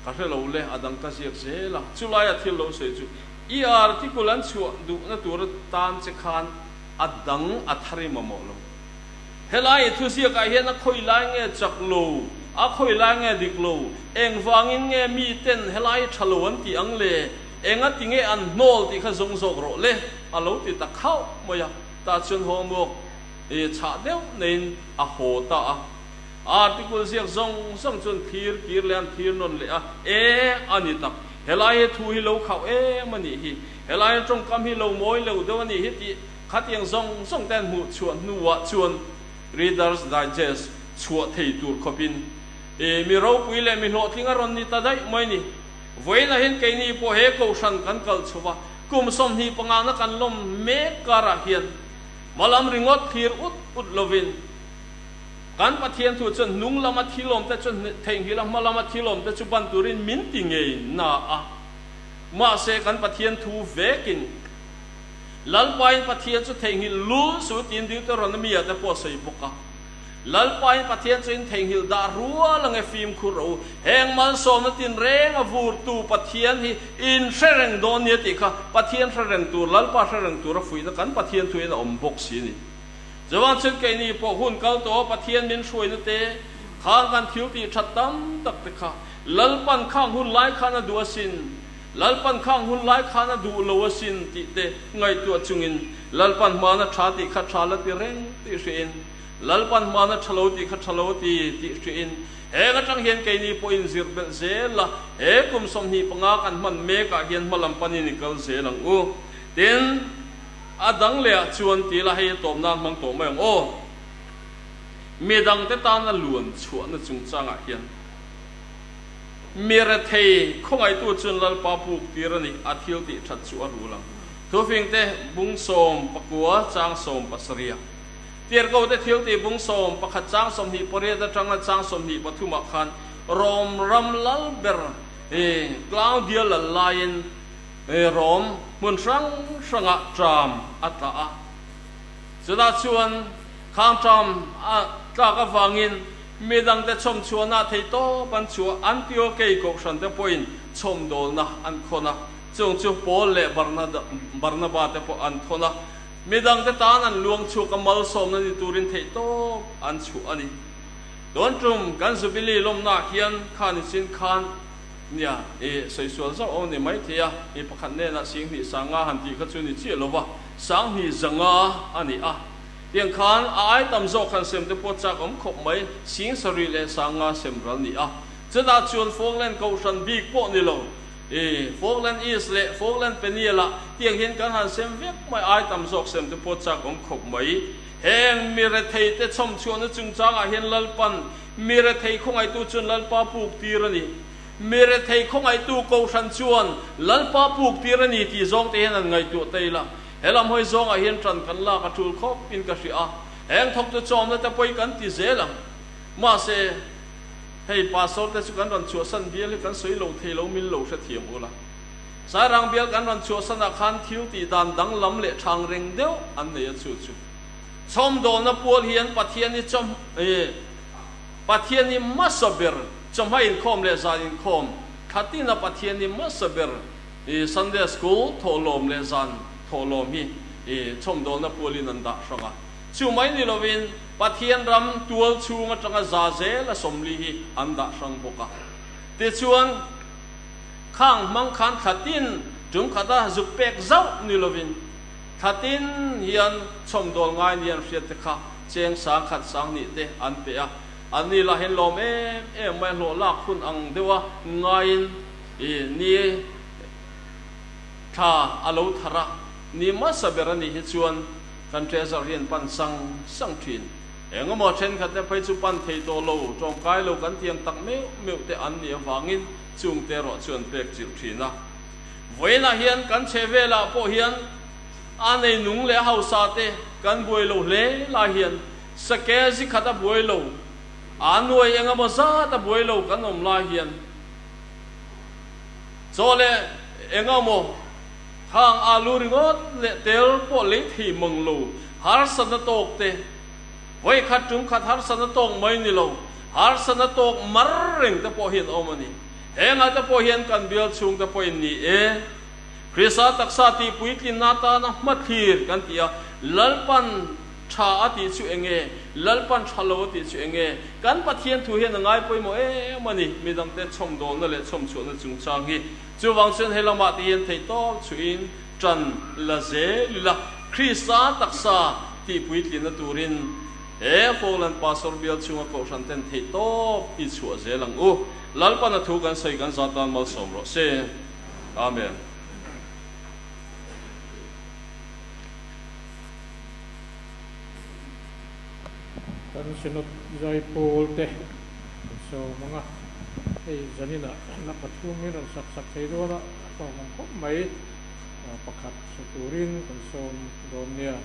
Ka hre lo le, a dang ka ziak zel a. Chulaia thil lo sawi chu i article an chhuah duhna tur atan che khan a dang a thar i mamawh lo. Helai i thuziakah hian a khawi lai nge chak lo, a khawi lai nge dik lo, engvangin nge miten helai tha lo an tih ang le, enga ti nge an hnawl tih kha zawng zawk rawh le. a lo ti ta khauh mai a. Tah chuan homework chhah deuh neiin a haw ta a. Article ziak zawng zawng chuan thlir kir leh an thlir nawn leh a, E a ni tak, helai he thu hi lo khauh em a nih hi, helai a tawngkam hi lo mawi lo deuh a nih hi tih khatiang zawng zawng te an hmuh chhuah hnuah chuan Reader's Digest chhuah thei tur khawpin e mi ropui leh mi hlawhtling a rawn ni ta daih mai ni. Vawiinah hian keini pawh he kohhran kan kal chhuah a, kum 25 na kan lawm mek karah hian hmalam ringawt thlir ut ut lovin, Kan Pathian thu chuan hnung lama thil awmte chu theihnghilh a, hma lama thil awmte chu ban turin min ti ngei na a. Mahse, kan Pathian thu vekin Lalpain Pathian chu theihnghilh lul su tiin Deuteronomy ah te pawh a sawi bawk a. Lalpain Pathian chu in theihnghilh dah rual ange fimkhur rawh u. Heng malsawmna tinreng a vurtu Pathian hi in hre reng dawn nia tih kha Pathian hre reng tur, Lalpa hre reng tura fuihna kan Pathian thuin a awm bawk si a ni. Chuan chun keini pawh hun kal tawh Pathian min hruaina te khan kan thil tih that tam tak te kha Lalpan khang hun lai khan a duh asin, Lalpan khang hun lai khan a duh lo asin tih te ngaihtuah chungin Lalpan hmana tha tih kha tha la ti reng tih hriain Lalpan hmana tha lo tih kha tha lo ti tih hriain heng atang hian keini pawh inzir belh zel la he kum 25 kan hman mekah hian hmalam panin i kal zel ang u. Tin. A dang leh ah chuan ti ila hei a tawp nan hmang tawh mai ang aw. Mi dangte tana luan chhuahna chungchangah hian mi rethei khawngaihtu chuan Lalpa puk tir a ni, a thil tih that chu a rul ang. Thufingte bung 19 chang 17 Tirhkohte thil tih bung 11 chang 28 atanga chang 23 ah khan Rom ram lal ber Claudia lal laiin Rom hmun hrang hrangah ṭam a tla a, chutah chuan khang ṭam a tlak avangin mi dangte chhawm chhuahna thei tawp an chhuah. Antiokei kohhrante pawhin chhawmdawlna an khawn a, chung chu Paul leh Barnaba te pawh an thawn a, mi dangte tan an luang chhuak a, malsawmna ni turin theih tawp an chhuah a ni. Tun tum kan Jubilee lawmnaah hian khan i chin khan, Nia, i sawi sual zauh awm ni maithei a, mi pakhat hnenah 2000 sanga han tih kha chu ni chiah lova, 2500 a ni a. Tiang khan a ai tam zawk han sem te pawh chak awm khawp mai, 75 sanga sem ral ni a. Chutah chuan Falkland Kohhran bik pawh ni lo, i Falkland East leh Falkland Peniel-ah tiang hian kan han sem vek mai, ai tam zawk sem te pawh chak awm khawp mai. Heng mi rethei te chhawmchhuahna chungchangah hian Lalpan Mi rethei khawngaihtu chuan Lalpa puk tir a ni. Mi rethei khawngaihtu Kohhran chuan Lalpa puk tir a ni tih zawng te hian an ngaihtuah ta ila. He lam hawi zawngah hian ṭan kan lak a ṭul khawp in ka hria a. Heng thawktu chawmna te pawh kan ti zel ang. Mahse, hei Pastor te chu kan rawn chhuahsan bial hi kan sawi lo thei lo min lo hrethiam ula. Sairang bial kan rawn chhuahsanah khan thil tih dan danglam leh ṭhang reng deuh an nei a chu chu. Chhawmdawlna pual hian Pathian hi chaw Pathian hi hmasa ber chawhma inkhawm leh zan inkhawm thlatina Pathian hi hmasa ber Sunday School thawhlawm leh zan thawhlawm hi chhawmdawlna pualin an dah hrang a. Chu mai ni lovin Pathian ram tual chhung atanga za zel a 40 hi an dah hrang bawk a. Tichuan khang hmang khan thlatin tum khata zuk pek zauh ni lovin, Thla tin hian chhawmdawl ngai ni an hriat te kha cheng 10,000 20,000 te an pe a, an ni lah hian lawm em em mai a hlawh lak hun ang deuh a ngaiin i ni thla a lo thar a, ni hmasa ber a nih hi chuan kan treasure hi an pan sang sang thin. Engemaw thenkhat te phei chu pan thei tawh lo, tawngkai lo kan tiang tak meuh meuh te an nih avangin chungte erawh chu an pek chilh thin a. Vawiinah hian kan chhe velah pawh hian a nei nung leh hausa te kan buai lo hle lai hian sake zi khat a buai lo, a nuai eng emaw zat a buai lo kan awm lai hian chaw leh eng emaw khang alu ringawt leh tel pawh lei thei mang lo harsatna tawk te vawi khat tum khat harsatna tawk mai ni lo harsatna tawk mar reng te pawh hi an awm a ni. Hengah te pawh hian kan bial chhung te pawhin ni e, Krista taksa tih puitlinna atana hmathlir kan ti a, Lalpan tha a tih chu eng nge, Lalpan tha lo a tih chu eng nge? Kan Pathian thu hian a ngai pawimawh em a ni, midangte chhawmdawlna leh chhawmchhuahna chungchang hi. Chuvang chuan he lamah te hian theihtawp chhuihin Ṭan la zel ila, Krista taksa tihpuitlinna turin he Falkland Pastor bial chhunga kohhran ten theih tawp i chhuah zel ang u. Lalpan a thu kan sawi kan za tan malsawm rawh se. Amen. Kan Synod zaipawl te kan sawm ang a, hei zaninah la pathum in rawn sak sak thei dawn a, a hlawm ang khawp mai. Pakhat sa turin kan sawm dawn nia.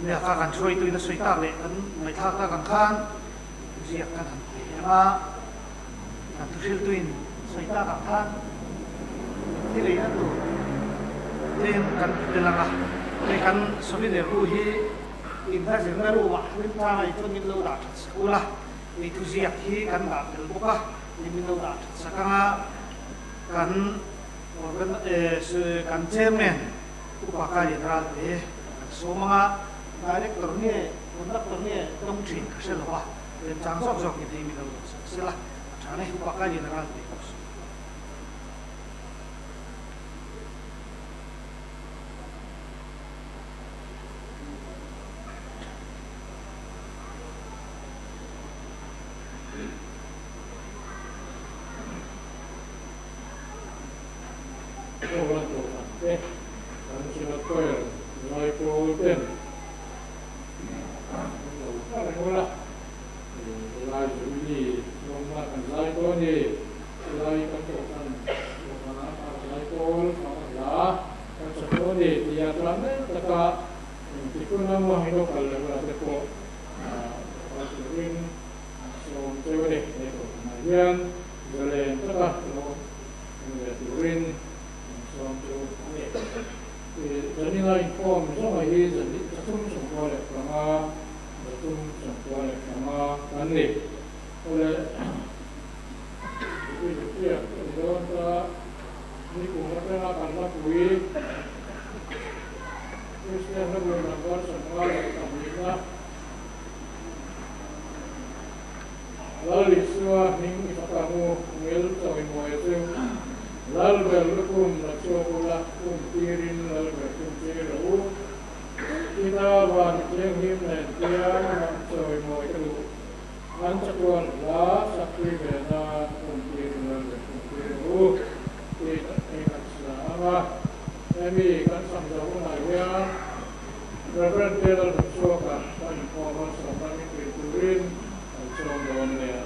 Nia kha kan hruaituin a sawi tak leh kan ngaihthlak tak ang khan ziak kan han pe ang a, kan thuhriltuin sawi tak ang khan thil eina tur tlem kan tel ang a, hei kan souvenir ru hi inhla zirna room ah remchang ai chuan min lo dah that sak ula, hei thuziak hi kan dah tel bawk a, hei min lo dah that sak ang a, kan organ kan chairman Upa Kailen Ralte kan sawm ang a, director nge conductor nge tawng thin ka hre lo a, remchang zawk zawkin hei min lo rawn sak sela a tha ne, Upa Kailen Ralte ka sawm. Kohhran kohhran te, kan Synod Choir Zaipawl ten an lo hla reng ula, helai Jubilee lawmna kan zai dawn a ni, helai kan kohhran kohhrana Zaipawl hmanga hla kan sa dawn a ni tia tlan mai taka engtik hun emaw hi lo kal leh ula te pawh lo kal turin an sawm cheu a ni. He kohhranah hian zalen taka lo awm ve turin an sawm cheu a ni. Zanina inkhawm zawnga hi 365, 365 kan ni. Awle. Nikum atanga kan la pui Kristian hla bu number 52. Lal Isua hming i fak ang u, ngil chawimawi a chu. Lal ber lukhum la chhuak ula, kum tirin lal ber kum tir rawh u. Ina van thianghlim nen piang amah chawimawi ka duh. An chatuan hla sakpui ve nan kum tirin lal ber kum tir rawh u tih i kan sa ang a. Hemi kan sam zawh hunah hian Reverend te Lalhmuchhuaka kan inkhawm a, sawmna min pe turin kan sawm dawn nia.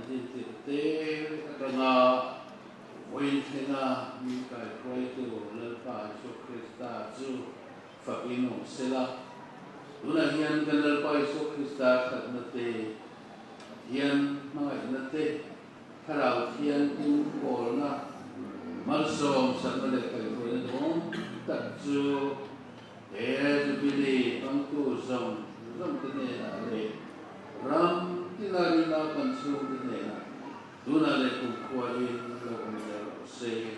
din tirh te atanga vawiin thlenga min kaihruaitu Lalpa Isua Krista chu fakin awm sela. Tunah hian kan Lalpa Isua Krista thatna te, Pathian hmangaihna te, Thlarau Thianghlim pawlna malsawm sakna leh kaihhruaina duhawm tak chu he Jubilee hmangtu zawng zawng te hnenah leh ram tina rina kan chhungte hnenah tunah leh kumkhua in lo awm zel rawh se.